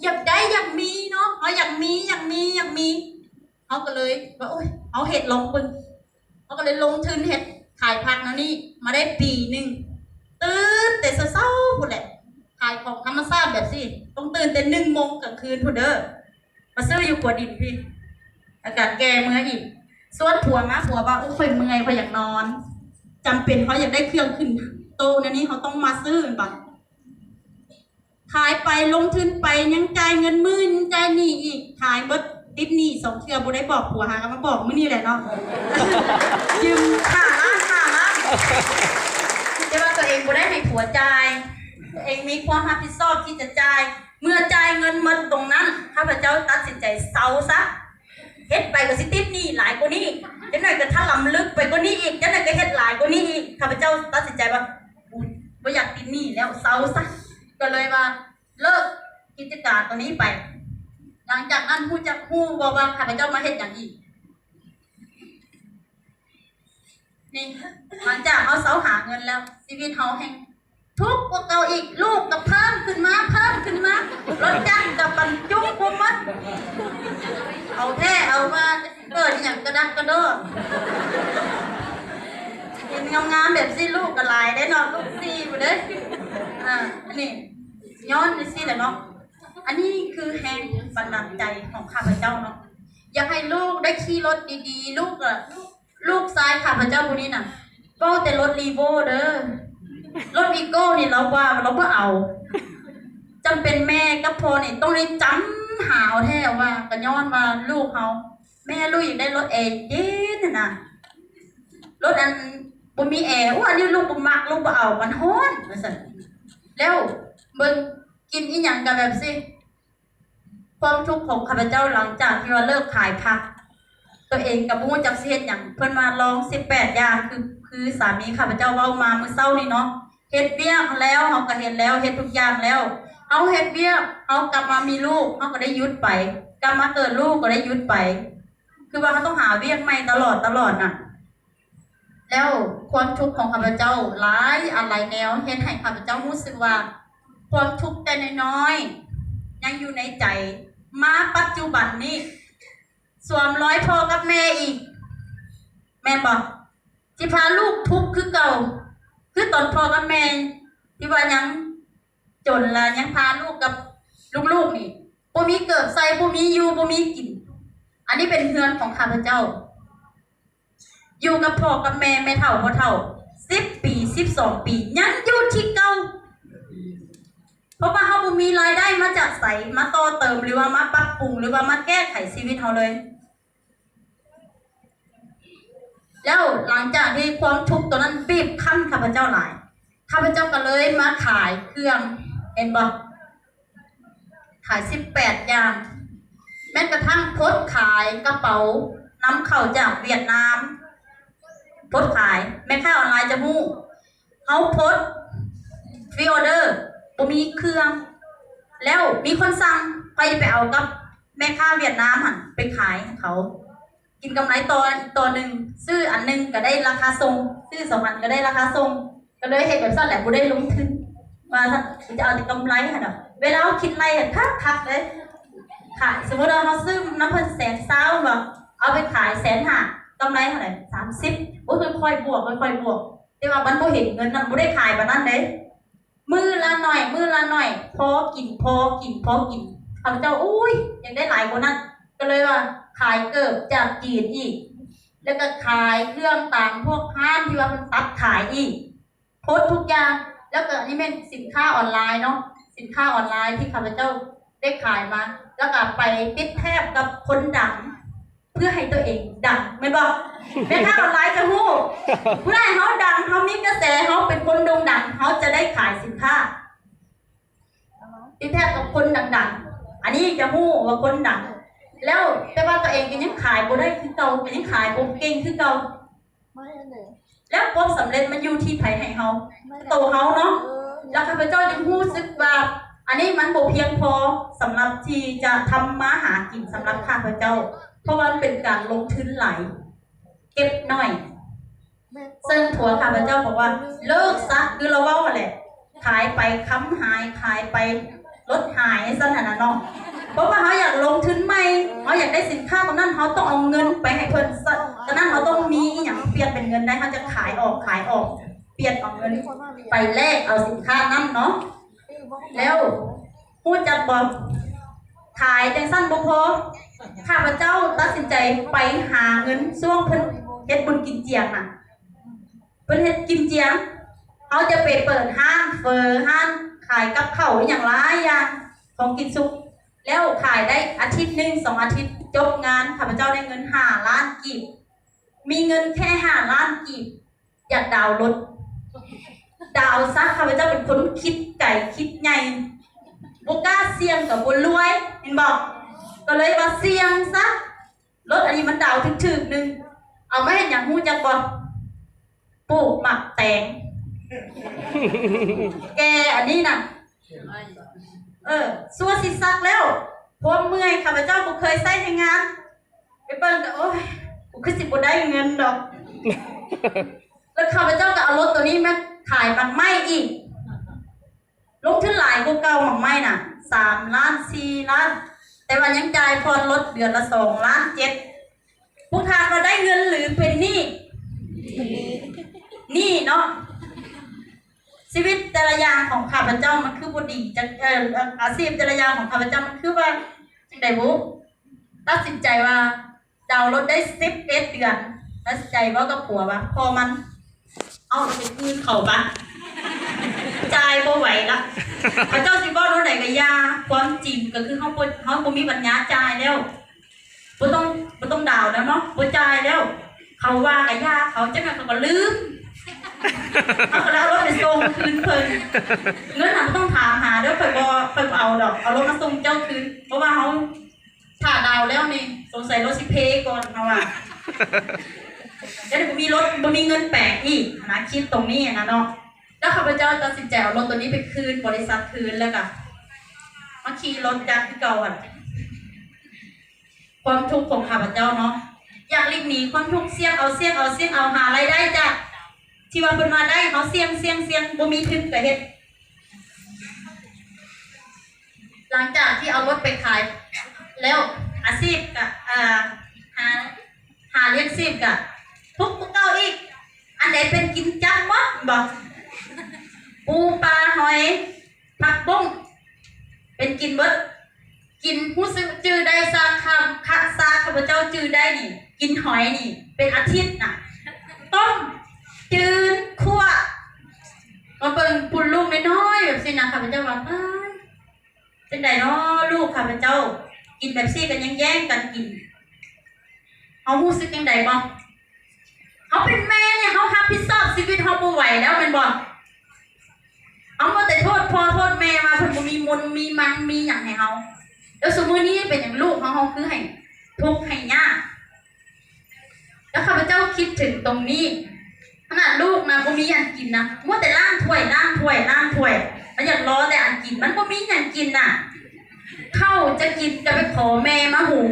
ຢາກໄດ້ ຢາກມີເນາະ ເຮົາຢາກມີ ຢາກມີ ຢາກມີ ເຮົາກໍເລີຍວ່າ ໂອ້ຍ ເຮົາເຮັດລອງເບິ່ງ ເຮົາກໍເລີຍລົງທຶນເຮັດ ຂາຍຜັກແນວນີ້ມາໄດ້ປີໜຶ່ງ ຕື່ນແຕ່ເຊົ້າໆພຸ້ນແຫຼະ ຂາຍຂອງທຳມະຊາດແບບຊີ້ ຕ້ອງຕື່ນແຕ່ໜຶ່ງໂມງກາງຄືນພຸ້ນເດີ ມາຊື້ຢູ່ຂົວດິນພີ້ ອາກາດແກ່ເມືອອີກ. ຊວນຜົວມາ ຜົວວ່າ ໂອ້ ຂ້ອຍເມື່ອຍ ຂ້ອຍຢາກນອນ. ຈຳເປັນເຮົາຢາກໄດ້ເຄື່ອງຂຶ້ນໂຕະແນວນີ້ ເຮົາຕ້ອງມາຊື້ແມ່ນບໍ່? ຂາຍໄປລົງທຶນໄປ ຍັງຈ່າຍເງິນມື້ ຍັງຈ່າຍໜີ້ອີກ ຂາຍເບິດຕິດໜີ້ສອງເທື່ອ ບໍ່ໄດ້ບອກຜົວ ຫາກໍມາບອກມື້ນີ້ແຫຼະເນາະ ຢືມຫ້າລ້ານ ຫ້າລ້ານ ແຕ່ວ່າຕົວເອງບໍ່ໄດ້ໃຫ້ຜົວຈ່າຍ ຕົວເອງມີຄວາມຮັບຜິດຊອບທີ່ຈະຈ່າຍ. ເມື່ອຈ່າຍເງິນໝົດຕົງນັ້ນ ຂ້າພະເຈົ້າຕັດສິນໃຈເຊົາຊະ ເຮັດໄປກໍຊິຕິດໜີ້ຫຼາຍກວ່ານີ້ ຈັກໜ້ອຍກໍຖະຫຼຳເລິກໄປກວ່ານີ້ອີກ ຈັກໜ້ອຍກໍເຮັດຫຼາຍກວ່ານີ້ອີກ. ຂ້າພະເຈົ້າຕັດສິນໃຈວ່າ ໂອ້ຍ ບໍ່ຢາກຕິດໜີ້ແລ້ວ ເຊົາຊະ ກໍເລີຍວ່າ ເລີກກິດຈະການຕົວນີ້ໄປ. ຫຼັງຈາກນັ້ນຮູ້ຈັກ ຮູ້ບໍ່ວ່າຂ້າພະເຈົ້າມາເຮັດຫຍັງອີກ? ນີ້ ຫຼັງຈາກເຮົາເຊົາຫາເງິນແລ້ວ ຊີວິດເຮົາແຮ່ງທຸກກວ່າເກົ່າອີກ ລູກກໍເພີ່ມຂຶ້ນມາ ເພີ່ມຂຶ້ນມາ ລົດຈັກກໍບັນຈຸກບໍ່ໝົດ ເອົາແທ້ເອົາວ່າ ເກີດອີ່ຫຍັງກະດັກກະດໍ້ ເຫັນງາມໆແບບຊີ້ ລູກກໍຫຼາຍເດ້ເນາະ ລູກສີ່ພຸ້ນເດ້. ອາ ອັນນີ້ ຍ້ອນຈັ່ງຊີ້ແຫຼະເນາະ ອັນນີ້ຄືແຮງບັນດານໃຈຂອງຂ້າພະເຈົ້າເນາະ ຢາກໃຫ້ລູກໄດ້ຂີ່ລົດດີໆ ລູກ ເອີ ລູກຊາຍຂ້າພະເຈົ້າຜູ້ນີ້ນະ ເວົ້າແຕ່ລົດ Revo ເດີ ລົດ Vigo ນີ້ລາວວ່າລາວບໍ່ເອົາ ຈຳເປັນແມ່ກັບພໍ່ນີ້ຕ້ອງໄດ້ຈຳຫາເອົາແທ້ວ່າ ກໍຍ້ອນວ່າລູກເຮົາ ແມ່ລູກຢາກໄດ້ລົດແອເຢັນຫັ້ນນະ ລົດອັນບໍ່ມີແອ ໂອ້ ອັນນີ້ລູກບໍ່ມັກ ລູກບໍ່ເອົາ ມັນຮ້ອນ ວ່າຊັ້ນ. ແລ້ວເບິ່ງ ກິນອີ່ຫຍັງກໍແບບຊີ້ ຄວາມທຸກຂອງຂ້າພະເຈົ້າ ຫຼັງຈາກທີ່ວ່າເລີກຂາຍຜັກ ຕົວເອງກໍບໍ່ຮູ້ຈັກຊິເຮັດຫຍັງ ເພິ່ນວ່າລອງສິບແປດຢ່າງ ຄື ຄືສາມີຂ້າພະເຈົ້າເວົ້າມາມື້ເຊົ້ານີ້ເນາະ ເຮັດວຽກແລ້ວ ເຮົາກໍເຮັດແລ້ວ ເຮັດທຸກຢ່າງແລ້ວ ເຮົາເຮັດວຽກ ເຮົາກັບມາມີລູກ ເຮົາກໍໄດ້ຢຸດໄປ ກັບມາເກີດລູກກໍໄດ້ຢຸດໄປ ຄືວ່າເຮົາຕ້ອງຫາວຽກໃໝ່ຕະຫຼອດ ຕະຫຼອດນະ. ແລ້ວຄວາມທຸກຂອງຂ້າພະເຈົ້າຫຼາຍອັນຫຼາຍແນວ ເຮັດໃຫ້ຂ້າພະເຈົ້າຮູ້ສຶກວ່າ ຄວາມທຸກແຕ່ນ້ອຍໆ ຍັງຢູ່ໃນໃຈ ມາປັດຈຸບັນນີ້ ສວມລອຍພໍ່ກັບແມ່ອີກ ແມ່ນບໍ່? ຊິພາລູກທຸກຄືເກົ່າ ຄືຕອນພໍ່ກັບແມ່ທີ່ວ່າຍັງຈົນ ລະຍັງພາລູກກັບລູກໆນີ້ ບໍ່ມີເກີບໃສ່ ບໍ່ມີຢູ່ ບໍ່ມີກິນ. ອັນນີ້ເປັນເຮືອນຂອງຂ້າພະເຈົ້າ ຢູ່ກັບພໍ່ກັບແມ່ ແມ່ເຖົ້າພໍ່ເຖົ້າ ສິບປີ ສິບສອງປີ ຍັງຢູ່ທີ່ເກົ່າ ເພາະວ່າເຮົາບໍ່ມີລາຍໄດ້ມາຈາກໃສ ມາຕໍ່ເຕີມ ຫຼືວ່າມາປັບປຸງ ຫຼືວ່າມາແກ້ໄຂຊີວິດເຮົາເລີຍ. ແລ້ວຫຼັງຈາກທີ່ຄວາມທຸກຕົວນັ້ນບີບຄັ້ນຂ້າພະເຈົ້າຫຼາຍ ຂ້າພະເຈົ້າກໍເລີຍມາຂາຍເຄື່ອງ ເຫັນບໍ່? ຂາຍສິບແປດຢ່າງ ແມ້ກະທັ່ງພົດຂາຍກະເປົານຳເຂົ້າຈາກຫວຽດນາມ ພົດຂາຍ ແມ່ຄ້າອອນລາຍຈະຮູ້ ເຮົາພົດ pre order ບໍ່ມີເຄື່ອງ ແລ້ວມີຄົນສັ່ງ ຂ້ອຍໄປເອົາກັບແມ່ຄ້າຫວຽດນາມຫັ້ນ ໄປຂາຍໃຫ້ເຂົາ ກິນກຳໄລຕໍ່ ຕໍ່ໜຶ່ງ ຊື້ອັນໜຶ່ງກໍໄດ້ລາຄາສົ່ງ ຊື້ສອງອັນກໍໄດ້ລາຄາສົ່ງ ກໍເລີຍເຮັດແບບຊັ້ນແຫຼະ ບໍ່ໄດ້ລົງທຶນ ວ່າຊັ້ນ ຈະເອົາແຕ່ກຳໄລຫັ້ນດອກ. ເວລາເຮົາຄິດໄລ່ຫັ້ນຄັກໆເລີຍ ຂາຍ ສົມມຸດວ່າເຮົາຊື້ນຳເພິ່ນແສນຊາວແມ່ນບໍ່? ເອົາໄປຂາຍແສນຫ້າ ກຳໄລເທົ່າໃດ? ສາມສິບ. ໂອ້ຍ ຄ່ອຍໆບວກ ຄ່ອຍໆບວກ ແຕ່ວ່າມັນບໍ່ເຫັນເງິນນຳ ບໍ່ໄດ້ຂາຍປານນັ້ນເດ້. ມື້ລະໜ້ອຍ ມື້ລະໜ້ອຍ ພໍກິນ ພໍກິນ ພໍກິນ. ຂ້າພະເຈົ້າ ໂອ້ຍ ຢາກໄດ້ຫຼາຍກວ່ານັ້ນ ກໍເລີຍວ່າຂາຍເກີບຈາກຈີນອີກ ແລ້ວກໍຂາຍເຄື່ອງຕາມພວກຮ້ານທີ່ວ່າເພິ່ນຕັດຂາຍອີກ ໂພສທຸກຢ່າງ. ແລ້ວກໍອັນນີ້ແມ່ນສິນຄ້າອອນລາຍເນາະ ສິນຄ້າອອນລາຍທີ່ຂ້າພະເຈົ້າໄດ້ຂາຍມາ ແລ້ວກໍໄປຕິດແທບກັບຄົນດັງ ເພື່ອໃຫ້ຕົວເອງດັງ ແມ່ນບໍ່? ແມ່ຄ້າອອນລາຍຈະຮູ້ ຜູ້ໃດເຮົາດັງ ເຮົາມີກະແສ ເຮົາເປັນຄົນໂດ່ງດັງ ເຮົາຈະໄດ້ຂາຍສິນຄ້າ ຕິດແທບກັບຄົນດັງໆ. ອັນນີ້ຈະຮູ້ວ່າຄົນດັງ ແລ້ວແຕ່ວ່າຕົວເອງກໍຍັງຂາຍບໍ່ໄດ້ຄືເກົ່າ ກໍຍັງຂາຍບໍ່ເກັ່ງຄືເກົ່າ. ແລ້ວຄວາມສຳເລັດມັນຢູ່ທີ່ໃຜໃຫ້ເຮົາ? ໂຕເຮົາເນາະ. ແລ້ວຂ້າພະເຈົ້າຈຶ່ງຮູ້ສຶກວ່າ ອັນນີ້ມັນບໍ່ພຽງພໍສຳລັບທີ່ຈະທຳມາຫາກິນສຳລັບຂ້າພະເຈົ້າ ເພາະວ່າມັນເປັນການລົງທຶນຫຼາຍ ເກັບໜ້ອຍ. ເຊິ່ງຜົວຂ້າພະເຈົ້າບອກວ່າ ເລີກຊະ ຄືລາວເວົ້າຫັ້ນແຫຼະ ຂາຍໄປຄຳຫາຍ ຂາຍໄປລົດຫາຍ ຊັ້ນຫັ້ນນະເນາະ. ເພາະວ່າເຮົາຢາກລົງທຶນໃໝ່ ເຮົາຢາກໄດ້ສິນຄ້າຕົວນັ້ນ ເຮົາຕ້ອງເອົາເງິນໄປໃຫ້ເພິ່ນ ສະ ສະນັ້ນເຮົາຕ້ອງມີອີ່ຫຍັງປ່ຽນເປັນເງິນໄດ້ ເຮົາຈະຂາຍອອກ ຂາຍອອກ ປ່ຽນເອົາເງິນໄປແລກເອົາສິນຄ້ານັ້ນເນາະ. ແລ້ວຮູ້ຈັກບໍ່? ຂາຍຈັ່ງຊັ້ນບໍ່ພໍ ຂ້າພະເຈົ້າຕັດສິນໃຈໄປຫາເງິນຊ່ວງເພິ່ນເຮັດບຸນກິນຈຽງນະ ເພິ່ນເຮັດກິນຈຽງ ເຮົາຈະໄປເປີດຮ້ານເຝີ ຮ້ານຂາຍກັບເຂົ້າ ອີ່ຫຍັງຫຼາຍຢ່າງ ຂອງກິນສຸກ. ແລ້ວຂາຍໄດ້ອາທິດໜຶ່ງ ສອງອາທິດ ຈົບງານ ຂ້າພະເຈົ້າໄດ້ເງິນຫ້າລ້ານກີບ. ມີເງິນແຄ່ຫ້າລ້ານກີບ ຢາກດາວລົດ ດາວຊະ. ຂ້າພະເຈົ້າເປັນຄົນຄິດໄກຄິດໃຫຍ່ ບໍ່ກ້າສ່ຽງກໍບໍ່ລວຍ ເຫັນບໍ່? ກໍເລີຍວ່າສ່ຽງຊະ ລົດອັນນີ້ມັນດາວຖືກໆໜຶ່ງ ເອົາມາເຮັດຫຍັງຮູ້ຈັກບໍ່? ປູກໝາກແຕງ ແກ່ອັນນີ້ນະ ເອີ ຊົ່ວຊິສັກແລ້ວ ຄວາມເມື່ອຍ ຂ້າພະເຈົ້າບໍ່ເຄີຍໃຊ້ແຮງງານ ໄປເບິ່ງກໍ ໂອ້ຍ ກູຄືຊິບໍ່ໄດ້ເງິນດອກ. ແລ້ວຂ້າພະເຈົ້າກໍເອົາລົດໂຕນີ້ມາຂາຍໝາກໄມ້ອີກ ລົງທຶນຫຼາຍກວ່າເກົ່າ ໝາກໄມ້ນະ ສາມລ້ານ ສີ່ລ້ານ ແຕ່ວ່າຍັງຈ່າຍຜ່ອນລົດເດືອນລະສອງລ້ານເຈັດ. ພວກທ່ານວ່າໄດ້ເງິນຫຼືເປັນໜີ້? ໜີ້ເນາະ. ຊີວິດແຕ່ລະຢ່າງຂອງຂ້າພະເຈົ້າມັນຄືບໍ່ດີຈັກ ເອີ ອາຊີບແຕ່ລະຢ່າງຂອງຂ້າພະເຈົ້າມັນຄືວ່າຈັ່ງໃດບຸ? ຕັດສິນໃຈວ່າດາວລົດໄດ້ສິບເອັດເດືອນ ຕັດສິນໃຈເວົ້າກັບຜົວວ່າ ພໍມັນ ເອົາໄປຄືນເຂົາປະ ຈ່າຍບໍ່ໄຫວລະ. ເຂົາເຈົ້າຊິເວົ້າແນວໃດກໍຢ່າ ຄວາມຈິງກໍຄືເຮົາບໍ່ ເຮົາບໍ່ມີປັນຍາຈ່າຍແລ້ວ. ບໍ່ຕ້ອງ ບໍ່ຕ້ອງດາວແລ້ວເນາະ ບໍ່ຈ່າຍແລ້ວ. ເຂົາວ່າກະຢ່າເຂົາ ຈັກໜ້ອຍເຂົາກໍລືມ ເຮົາກໍເລີຍເອົາລົດໄປສົ່ງຄືນເພິ່ນ. ເງິນຫັ້ນບໍ່ຕ້ອງຖາມຫາເດີ້ ຂ້ອຍບໍ່ ຂ້ອຍບໍ່ເອົາດອກ ເອົາລົດມາສົ່ງເຈົ້າຄືນ ເພາະວ່າເຮົາຖ້າດາວແລ້ວນີ້ ສົງໄສລົດຊິເພກ່ອນ ເຮົາວ່າ. ແລ້ວນີ້ບໍ່ມີລົດ ບໍ່ມີເງິນແປງອີກຫັ້ນນະ ຄິດຕົງນີ້ຫັ້ນນະເນາະ. ແລ້ວຂ້າພະເຈົ້າຕັດສິນໃຈເອົາລົດໂຕນີ້ໄປຄືນບໍລິສັດຄືນ ແລ້ວກໍມາຂີ່ລົດຈັກຄືເກົ່າຫັ້ນ. ຄວາມທຸກຂອງຂ້າພະເຈົ້າເນາະ ຢາກຫຼີກໜີຄວາມທຸກ ສ່ຽງເອົາ ສ່ຽງເອົາ ສ່ຽງເອົາ ຫາລາຍໄດ້ຈາກທີ່ວ່າເພິ່ນວ່າໄດ້ ເຮົາສ່ຽງ ສ່ຽງ ສ່ຽງ ບໍ່ມີທຶນກໍເຮັດ. ຫຼັງຈາກທີ່ເອົາລົດໄປຂາຍແລ້ວ ອາຊີບກະ ເອີ ຫາ ຫາລ້ຽງຊີບກະທຸກກວ່າເກົ່າອີກ. ອັນໃດເປັນກິນຈັກໝົດ ເຫັນບໍ່? ປູປາຫອຍ ຜັກບຸ້ງ ເປັນກິນເບິດ. ກິນ ຮູ້ສຶກຈື່ໄດ້ ຊາກ ຄຳ ຄະ ຊາກ ຂ້າພະເຈົ້າຈື່ໄດ້ນີ້ ກິນຫອຍນີ້ເປັນອາທິດນະ. ຕົ້ມ ຈືນ ຂົ້ວ ມາເບິ່ງປຸ້ນລູກນ້ອຍໆແບບຊີ້ນະ ຂ້າພະເຈົ້າວ່າ ປາດ ຈັ່ງໃດເນາະ ລູກຂ້າພະເຈົ້າກິນແບບຊີ້ກໍຍັງແຍ່ງກັນກິນ. ເຮົາຮູ້ສຶກຈັ່ງໃດບໍ່? ເຮົາເປັນແມ່ນີ້ ເຮົາຮັບຜິດຊອບຊີວິດເຮົາບໍ່ໄຫວແລ້ວແມ່ນບໍ່? ເຮົາມັວແຕ່ໂທດພໍ່ໂທດແມ່ວ່າເພິ່ນບໍ່ມີມຸນມີມັງມີຫຍັງໃຫ້ເຮົາ. ແລ້ວຊຸມື້ນີ້ເປັນຫຍັງລູກເຮົາ ເຮົາຄືໃຫ້ທຸກໃຫ້ຍາກ? ແລ້ວຂ້າພະເຈົ້າຄິດເຖິງຕົງນີ້ ຂະໜາດລູກນະບໍ່ມີອັນກິນນະ ມົວແຕ່ລ້າງຖ້ວຍ ລ້າງຖ້ວຍ ລ້າງຖ້ວຍ ມັນຢາກລໍແຕ່ອັນກິນ ມັນບໍ່ມີຫຍັງກິນນະ. ເຂົ້າຈະກິນກໍໄປຂໍແມ່ມາຫຸງ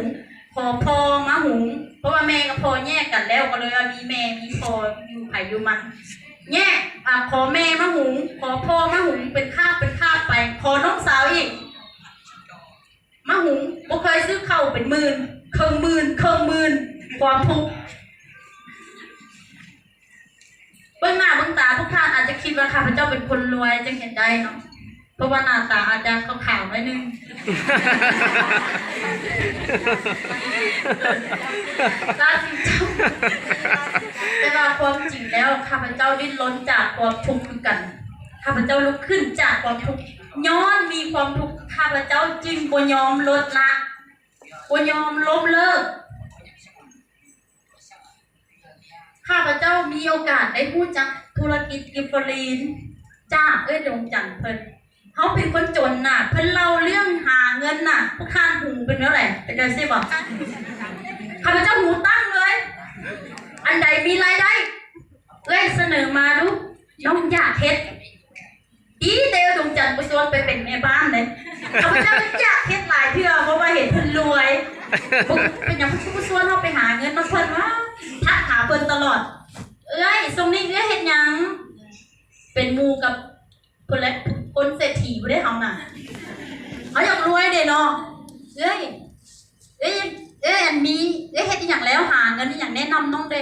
ຂໍພໍ່ມາຫຸງ ເພາະວ່າແມ່ກັບພໍ່ແຍກກັນແລ້ວ ກໍເລີຍວ່າມີແມ່ມີພໍ່ຢູ່ໃຜຢູ່ມັນ ແຍກ ອາ ຂໍແມ່ມາຫຸງ ຂໍພໍ່ມາຫຸງ ເປັນຄາບເປັນຄາບໄປ ຂໍນ້ອງສາວອີກ ມາຫຸງ ບໍ່ເຄີຍຊື້ເຂົ້າເປັນໝື່ນ ເຄິ່ງໝື່ນ ເຄິ່ງໝື່ນ ຄວາມທຸກ. ເບິ່ງໜ້າເບິ່ງຕາ ພວກທ່ານອາດຈະຄິດວ່າຂ້າພະເຈົ້າເປັນຄົນລວຍ ຈຶ່ງເຮັດໄດ້ເນາະ ເພາະວ່າໜ້າຕາອາດຈະຂາວໆໜ້ອຍໜຶ່ງ. ລາສີເຈົ້າ ແຕ່ວ່າຄວາມຈິງແລ້ວ ຂ້າພະເຈົ້າດີ້ນລົນຈາກຄວາມທຸກຄືກັນ. ຂ້າພະເຈົ້າລຸກຂຶ້ນຈາກຄວາມທຸກ ຍ້ອນມີຄວາມທຸກ ຂ້າພະເຈົ້າຈຶ່ງບໍ່ຍອມລົດລະ ບໍ່ຍອມລົ້ມເລີກ. ຂ້າພະເຈົ້າມີໂອກາດໄດ້ຮູ້ຈັກທຸລະກິດກິບເຟີລີນຈາກເອື້ອຍດວງຈັນເພິ່ນ. ເຮົາເປັນຄົນຈົນນະ ເພິ່ນເລົ່າເລື່ອງຫາເງິນນະ ພວກທ່ານຫູເປັນແນວໃດ? ເປັນຈັ່ງຊີ້ບໍ່? ຂ້າພະເຈົ້າຫູຕັ້ງເລີຍ. ອັນໃດມີລາຍໄດ້ ເອື້ອຍສະເໜີມາດູ ນ້ອງຢາກເຮັດ. ດີແຕ່ດວງຈັນບໍ່ຊວນໄປເປັນແມ່ບ້ານເດ້. ຂ້າພະເຈົ້າຢາກເຮັດຫຼາຍເທື່ອ ເພາະວ່າເຫັນເພິ່ນລວຍ. ບໍ່ ເປັນຫຍັງເພິ່ນຄືບໍ່ຊວນເຮົາໄປຫາເງິນນຳເພິ່ນວະ? ທັກຫາເພິ່ນຕະຫຼອດ. ເອື້ອຍ ຊ່ວງນີ້ເອື້ອຍເຮັດຫຍັງ? ເປັນໝູ່ກັບເພິ່ນແຫຼະ ຄົນເສດຖີບໍ່ໄດ້ເຮົານະ. ເຮົາຢາກລວຍເດ້ເນາະ. ເອື້ອຍ ເອື້ອຍ ເອື້ອຍ ອັນມີ ເອື້ອຍເຮັດອີ່ຫຍັງແລ້ວ ຫາເງິນອີ່ຫຍັງແນະນຳນ້ອງເດ້.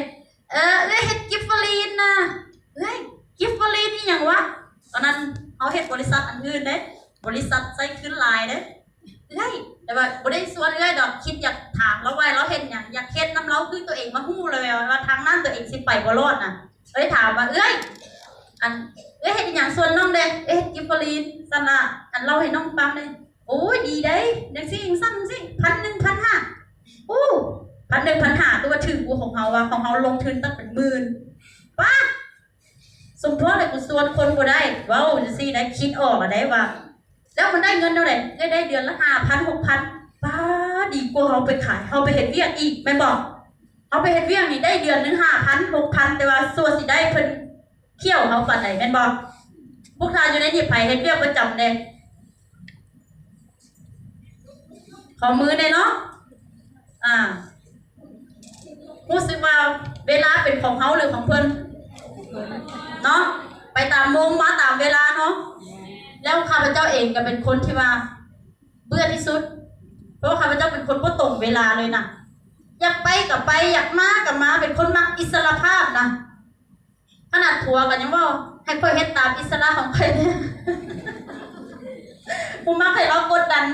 ເອີ ເອື້ອຍເຮັດກິບເຟີລີນນະ. ເອື້ອຍ ກິບເຟີລີນອີ່ຫຍັງວະ? ຕອນນັ້ນເຮົາເຮັດບໍລິສັດອັນອື່ນເດ້ ບໍລິສັດໃຊ້ທຶນຫຼາຍເດ້. ເອື້ອຍ ແຕ່ວ່າບໍ່ໄດ້ຊວນເອື້ອຍດອກ ຄິດຢາກຖາມລາວວ່າລາວເຮັດຫຍັງ ຢາກເຮັດນຳລາວ ຄືຕົວເອງມາຮູ້ເລີຍວ່າທາງນັ້ນຕົວເອງຊິໄປບໍ່ລອດນະ. ເອີຍ ຖາມວ່າ ເອື້ອຍ ອັນ ເອື້ອຍເຮັດອີ່ຫຍັງ? ຊວນນ້ອງເດ້ ເອື້ອຍເຮັດກິບເຟີລີນ. ຊັ້ນລະ ອັນ ເລົ່າໃຫ້ນ້ອງຟັງເດ້. ໂອ້ຍ ດີເດ້ ຈັ່ງຊີ້ຈັ່ງຊັ້ນຈັ່ງຊີ້ ພັນໜຶ່ງ ພັນຫ້າ. ໂອ້ ພັນໜຶ່ງ ພັນຫ້າ ຄືວ່າຖືກກວ່າຂອງເຮົາວ່າ ຂອງເຮົາລົງທຶນຕັ້ງເປັນໝື່ນ. ປ້າ ສົມພໍແລ້ວ ກູຊວນຄົນບໍ່ໄດ້. ເວົ້າຈັ່ງຊີ້ໄດ້ ຄິດອອກລະໄດ້ວ່າ ແລ້ວມັນໄດ້ເງິນແນວໃດ? ເອື້ອຍໄດ້ເດືອນລະຫ້າພັນ ຫົກພັນ. ປ້າ ດີກວ່າເຮົາໄປຂາຍ ເຮົາໄປເຮັດວຽກອີກ ແມ່ນບໍ່? ເຮົາໄປເຮັດວຽກນີ້ໄດ້ເດືອນໜຶ່ງຫ້າພັນ ຫົກພັນ ແຕ່ວ່າຊົ່ວຊິໄດ້ເພິ່ນຂ້ຽວເຮົາປານໃດ ແມ່ນບໍ່? ພວກທ່ານຢູ່ໃນນີ້ໃຜເຮັດວຽກປະຈຳແດ່? ຂໍມືແດ່ເນາະ. ອ່າ ຮູ້ສຶກວ່າເວລາເປັນຂອງເຮົາ ຫຼື ຂອງເພິ່ນເນາະ? ໄປຕາມໂມງ ມາຕາມເວລາເນາະ. ແລ້ວຂ້າພະເຈົ້າເອງກໍເປັນຄົນທີ່ວ່າເບື່ອທີ່ສຸດ ເພາະວ່າຂ້າພະເຈົ້າເປັນຄົນບໍ່ຕົງເວລາເລີຍນະ. ຢາກໄປກໍໄປ ຢາກມາກໍມາ ເປັນຄົນມັກອິດສະຫຼະພາບນະ. ຂະໜາດຜົວກໍຍັງເວົ້າໃຫ້ຂ້ອຍເຮັດຕາມອິດສະຫຼະຂອງຂ້ອຍແດ່ ບໍ່ມັກໃຫ້ລາວກົດດັນ.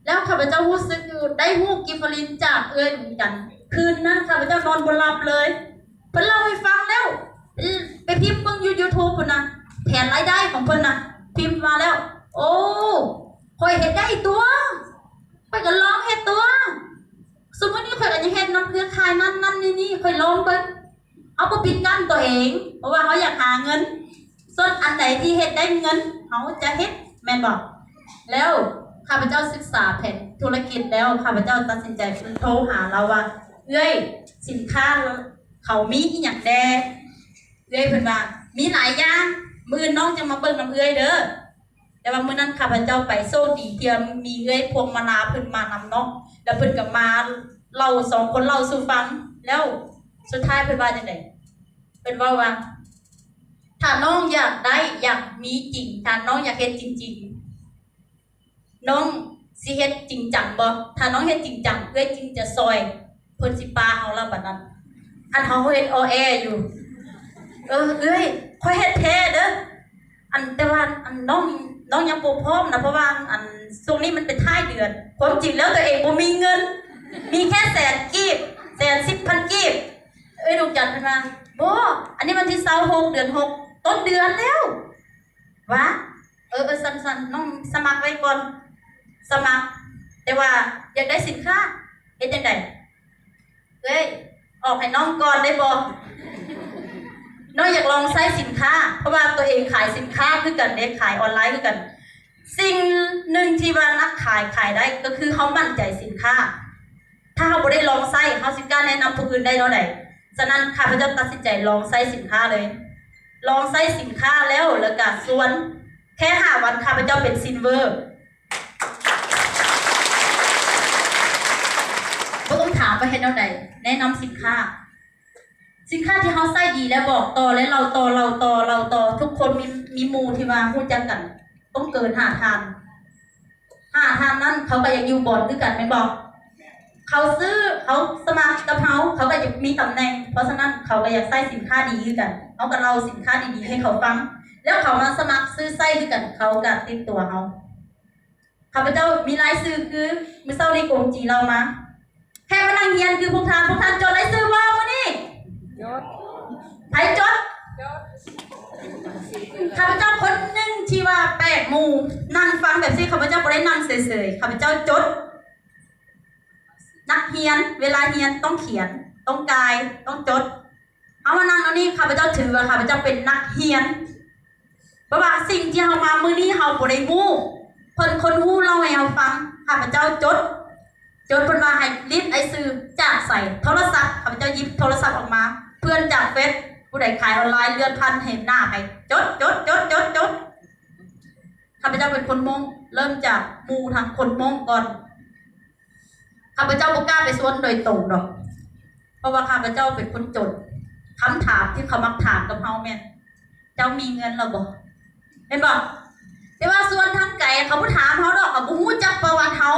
ແລ້ວຂ້າພະເຈົ້າຮູ້ສຶກຢູ່ ໄດ້ຮູ້ກິບເຟີລີນຈາກເອື້ອຍດວງຈັນ. ຄືນນັ້ນຂ້າພະເຈົ້ານອນບໍ່ຫຼັບເລີຍ. ເພິ່ນເລົ່າໃຫ້ຟັງແລ້ວ ໄປພິມເບິ່ງຢູ່ຢູທູບພຸ້ນນະ ແຜນລາຍໄດ້ຂອງເພິ່ນນະ ພິມມາແລ້ວ. ໂອ້ ຂ້ອຍເຮັດໄດ້ຕົວະ ຂ້ອຍກໍລອງເຮັດຕົວະ. ຊຸມື້ນີ້ຂ້ອຍກໍຍັງເຮັດນຳເຄືອຂ່າຍນັ້ນໆ ນີ້ໆ ຂ້ອຍລອງເບິ່ງ. ເຮົາບໍ່ປິດກັ້ນຕົວເອງ ເພາະວ່າເຮົາຢາກຫາເງິນ. ສ່ວນອັນໃດທີ່ເຮັດໄດ້ເງິນ ເຮົາຈະເຮັດ ແມ່ນບໍ່? ແລ້ວຂ້າພະເຈົ້າສຶກສາແຜນທຸລະກິດແລ້ວ ຂ້າພະເຈົ້າຕັດສິນໃຈໂທຫາລາວວ່າ ເອື້ອຍ ສິນຄ້າເຂົາມີອີ່ຫຍັງແດ່? ເອື້ອຍເພິ່ນວ່າ ມີຫຼາຍຢ່າງ ມື້ອື່ນນ້ອງຈະມາເບິ່ງນຳເອື້ອຍເດີ. ແຕ່ວ່າມື້ນັ້ນຂ້າພະເຈົ້າໄປ ໂຊກດີທີ່ວ່າມີເອື້ອຍພວງມາລາເພິ່ນມານຳເນາະ ແລ້ວເພິ່ນກໍມາເລົ່າ ສອງຄົນເລົ່າສູ່ຟັງ. ແລ້ວສຸດທ້າຍເພິ່ນວ່າຈັ່ງໃດ? ເພິ່ນເວົ້າວ່າ ຖ້ານ້ອງຢາກໄດ້ ຢາກມີຈິງ ຖ້ານ້ອງຢາກເຮັດຈິງໆ ນ້ອງຊິເຮັດຈິງຈັງບໍ່? ຖ້ານ້ອງເຮັດຈິງຈັງ ເອື້ອຍຈຶ່ງຈະຊ່ອຍ. ເພິ່ນຊິປະເຮົາລະບາດນັ້ນ. ອັນເຮົາເຮັດອໍແອຢູ່ ເອີ ເອື້ອຍ ຂ້ອຍເຮັດແທ້ເດີ. ອັນ ແຕ່ວ່າ ອັນ ນ້ອງ ນ້ອງຍັງບໍ່ພ້ອມນະ ເພາະວ່າ ອັນ ຊ່ວງນີ້ມັນເປັນທ້າຍເດືອນ. ຄວາມຈິງແລ້ວຕົວເອງບໍ່ມີເງິນ ມີແຄ່ແສນກີບ ແສນສິບພັນກີບ. ເອື້ອຍດວງຈັນເພິ່ນວ່າ ບໍ່ ອັນນີ້ວັນທີຊາວຫົກ ເດືອນຫົກ ຕົ້ນເດືອນແລ້ວ. ຫວາ ເອີ ເອີ ຊັ້ນໆ ນ້ອງສະໝັກໄວ້ກ່ອນ ສະໝັກ ແຕ່ວ່າຢາກໄດ້ສິນຄ້າ ເຮັດຈັ່ງໃດ? ເອີຍ ອອກໃຫ້ນ້ອງກ່ອນໄດ້ບໍ່? ນ້ອງຢາກລອງໃຊ້ສິນຄ້າ ເພາະວ່າຕົວເອງຂາຍສິນຄ້າຄືກັນເດ້ ຂາຍອອນລາຍຄືກັນ. ສິ່ງໜຶ່ງທີ່ວ່ານັກຂາຍຂາຍໄດ້ ກໍຄືເຮົາໝັ້ນໃຈສິນຄ້າ. ຖ້າເຮົາບໍ່ໄດ້ລອງໃຊ້ ເຮົາຊິກ້າແນະນຳຜູ້ອື່ນໄດ້ແນວໃດ? ສະນັ້ນ ຂ້າພະເຈົ້າຕັດສິນໃຈລອງໃຊ້ສິນຄ້າເລີຍ. ລອງໃຊ້ສິນຄ້າແລ້ວ ແລ້ວກະຊວນ ແຄ່ຫ້າວັນ ຂ້າພະເຈົ້າເປັນ Silver. ບໍ່ຕ້ອງຖາມວ່າເຮັດແນວໃດ ແນະນຳສິນຄ້າ. ສິນຄ້າທີ່ເຮົາໃຊ້ດີແລ້ວບອກຕໍ່ ແລະ ເລົ່າຕໍ່ ເລົ່າຕໍ່ ເລົ່າຕໍ່. ທຸກຄົນມີ ມີໝູ່ທີ່ວ່າຮູ້ຈັກກັນ ຕ້ອງເກີນຫ້າທ່ານ. ຫ້າທ່ານນັ້ນເຂົາກໍຢາກຢູ່ບ່ອນຄືກັນແມ່ນບໍ່? ເຂົາຊື້ ເຂົາສະໝັກກັບເຮົາ ເຂົາກໍຢາກມີຕຳແໜ່ງ, ເພາະສະນັ້ນເຂົາກໍຢາກໃຊ້ສິນຄ້າດີຄືກັນ. ເຮົາກໍເລົ່າສິນຄ້າດີໆໃຫ້ເຂົາຟັງ ແລ້ວເຂົາມາສະໝັກຊື້ໃຊ້ຄືກັນ, ເຂົາກໍຕິດຕົວເຮົາ. ຂ້າພະເຈົ້າມີລາຍຊື່ຄື ມື້ເຊົ້ານີ້ກົງຈີເລົ່າມາ, ແຂກມານັ່ງຮຽນຄືພວກທ່ານ, ພວກທ່ານຈົດລາຍຊື່ບໍ່ມື້ນີ້? ຈົດ. ໃຜຈົດ? ຈົດ. ຂ້າພະເຈົ້າຄົນໜຶ່ງທີ່ວ່າແປກໝູ່, ນັ່ງຟັງແບບຊີ້, ຂ້າພະເຈົ້າບໍ່ໄດ້ນັ່ງເສີຍໆ, ຂ້າພະເຈົ້າຈົດ. ນັກຮຽນ ເວລາຮຽນຕ້ອງຂຽນ, ຕ້ອງກ່າຍ, ຕ້ອງຈົດ. ເຮົາມານັ່ງແນວນີ້ ຂ້າພະເຈົ້າຖືວ່າຂ້າພະເຈົ້າເປັນນັກຮຽນ, ເພາະວ່າສິ່ງທີ່ເຮົາມາມື້ນີ້ເຮົາບໍ່ໄດ້ຮູ້, ເພິ່ນຄົ້ນຮູ້ເລົ່າໃຫ້ເຮົາຟັງ, ຂ້າພະເຈົ້າຈົດ, ຈົດ. ເພິ່ນວ່າໃຫ້ລິດລາຍຊື່ຈາກໃສ ໂທລະສັບ, ຂ້າພະເຈົ້າຫຍິບໂທລະສັບອອກມາ, ເພື່ອນຈາກເຟສ ຜູ້ໃດຂາຍອອນລາຍເລື່ອນຜ່ານເຫັນໜ້າໃຜ, ຈົດ, ຈົດ, ຈົດ, ຈົດ, ຈົດ. ຂ້າພະເຈົ້າເປັນຄົນມົ້ງ, ເລີ່ມຈາກໝູ່ທາງຄົນມົ້ງກ່ອນ. ຂ້າພະເຈົ້າບໍ່ກ້າໄປຊວນໂດຍຕົງດອກ, ເພາະວ່າຂ້າພະເຈົ້າເປັນຄົນຈົນ. ຄຳຖາມທີ່ເຂົາມັກຖາມກັບເຮົາແມ່ນ, ເຈົ້າມີເງິນແລ້ວບໍ່? ແມ່ນບໍ່? ແຕ່ວ່າຊວນທາງໄກ ເຂົາບໍ່ຖາມເຮົາດອກ, ເຂົາບໍ່ຮູ້ຈັກປະຫວັດເຮົາ.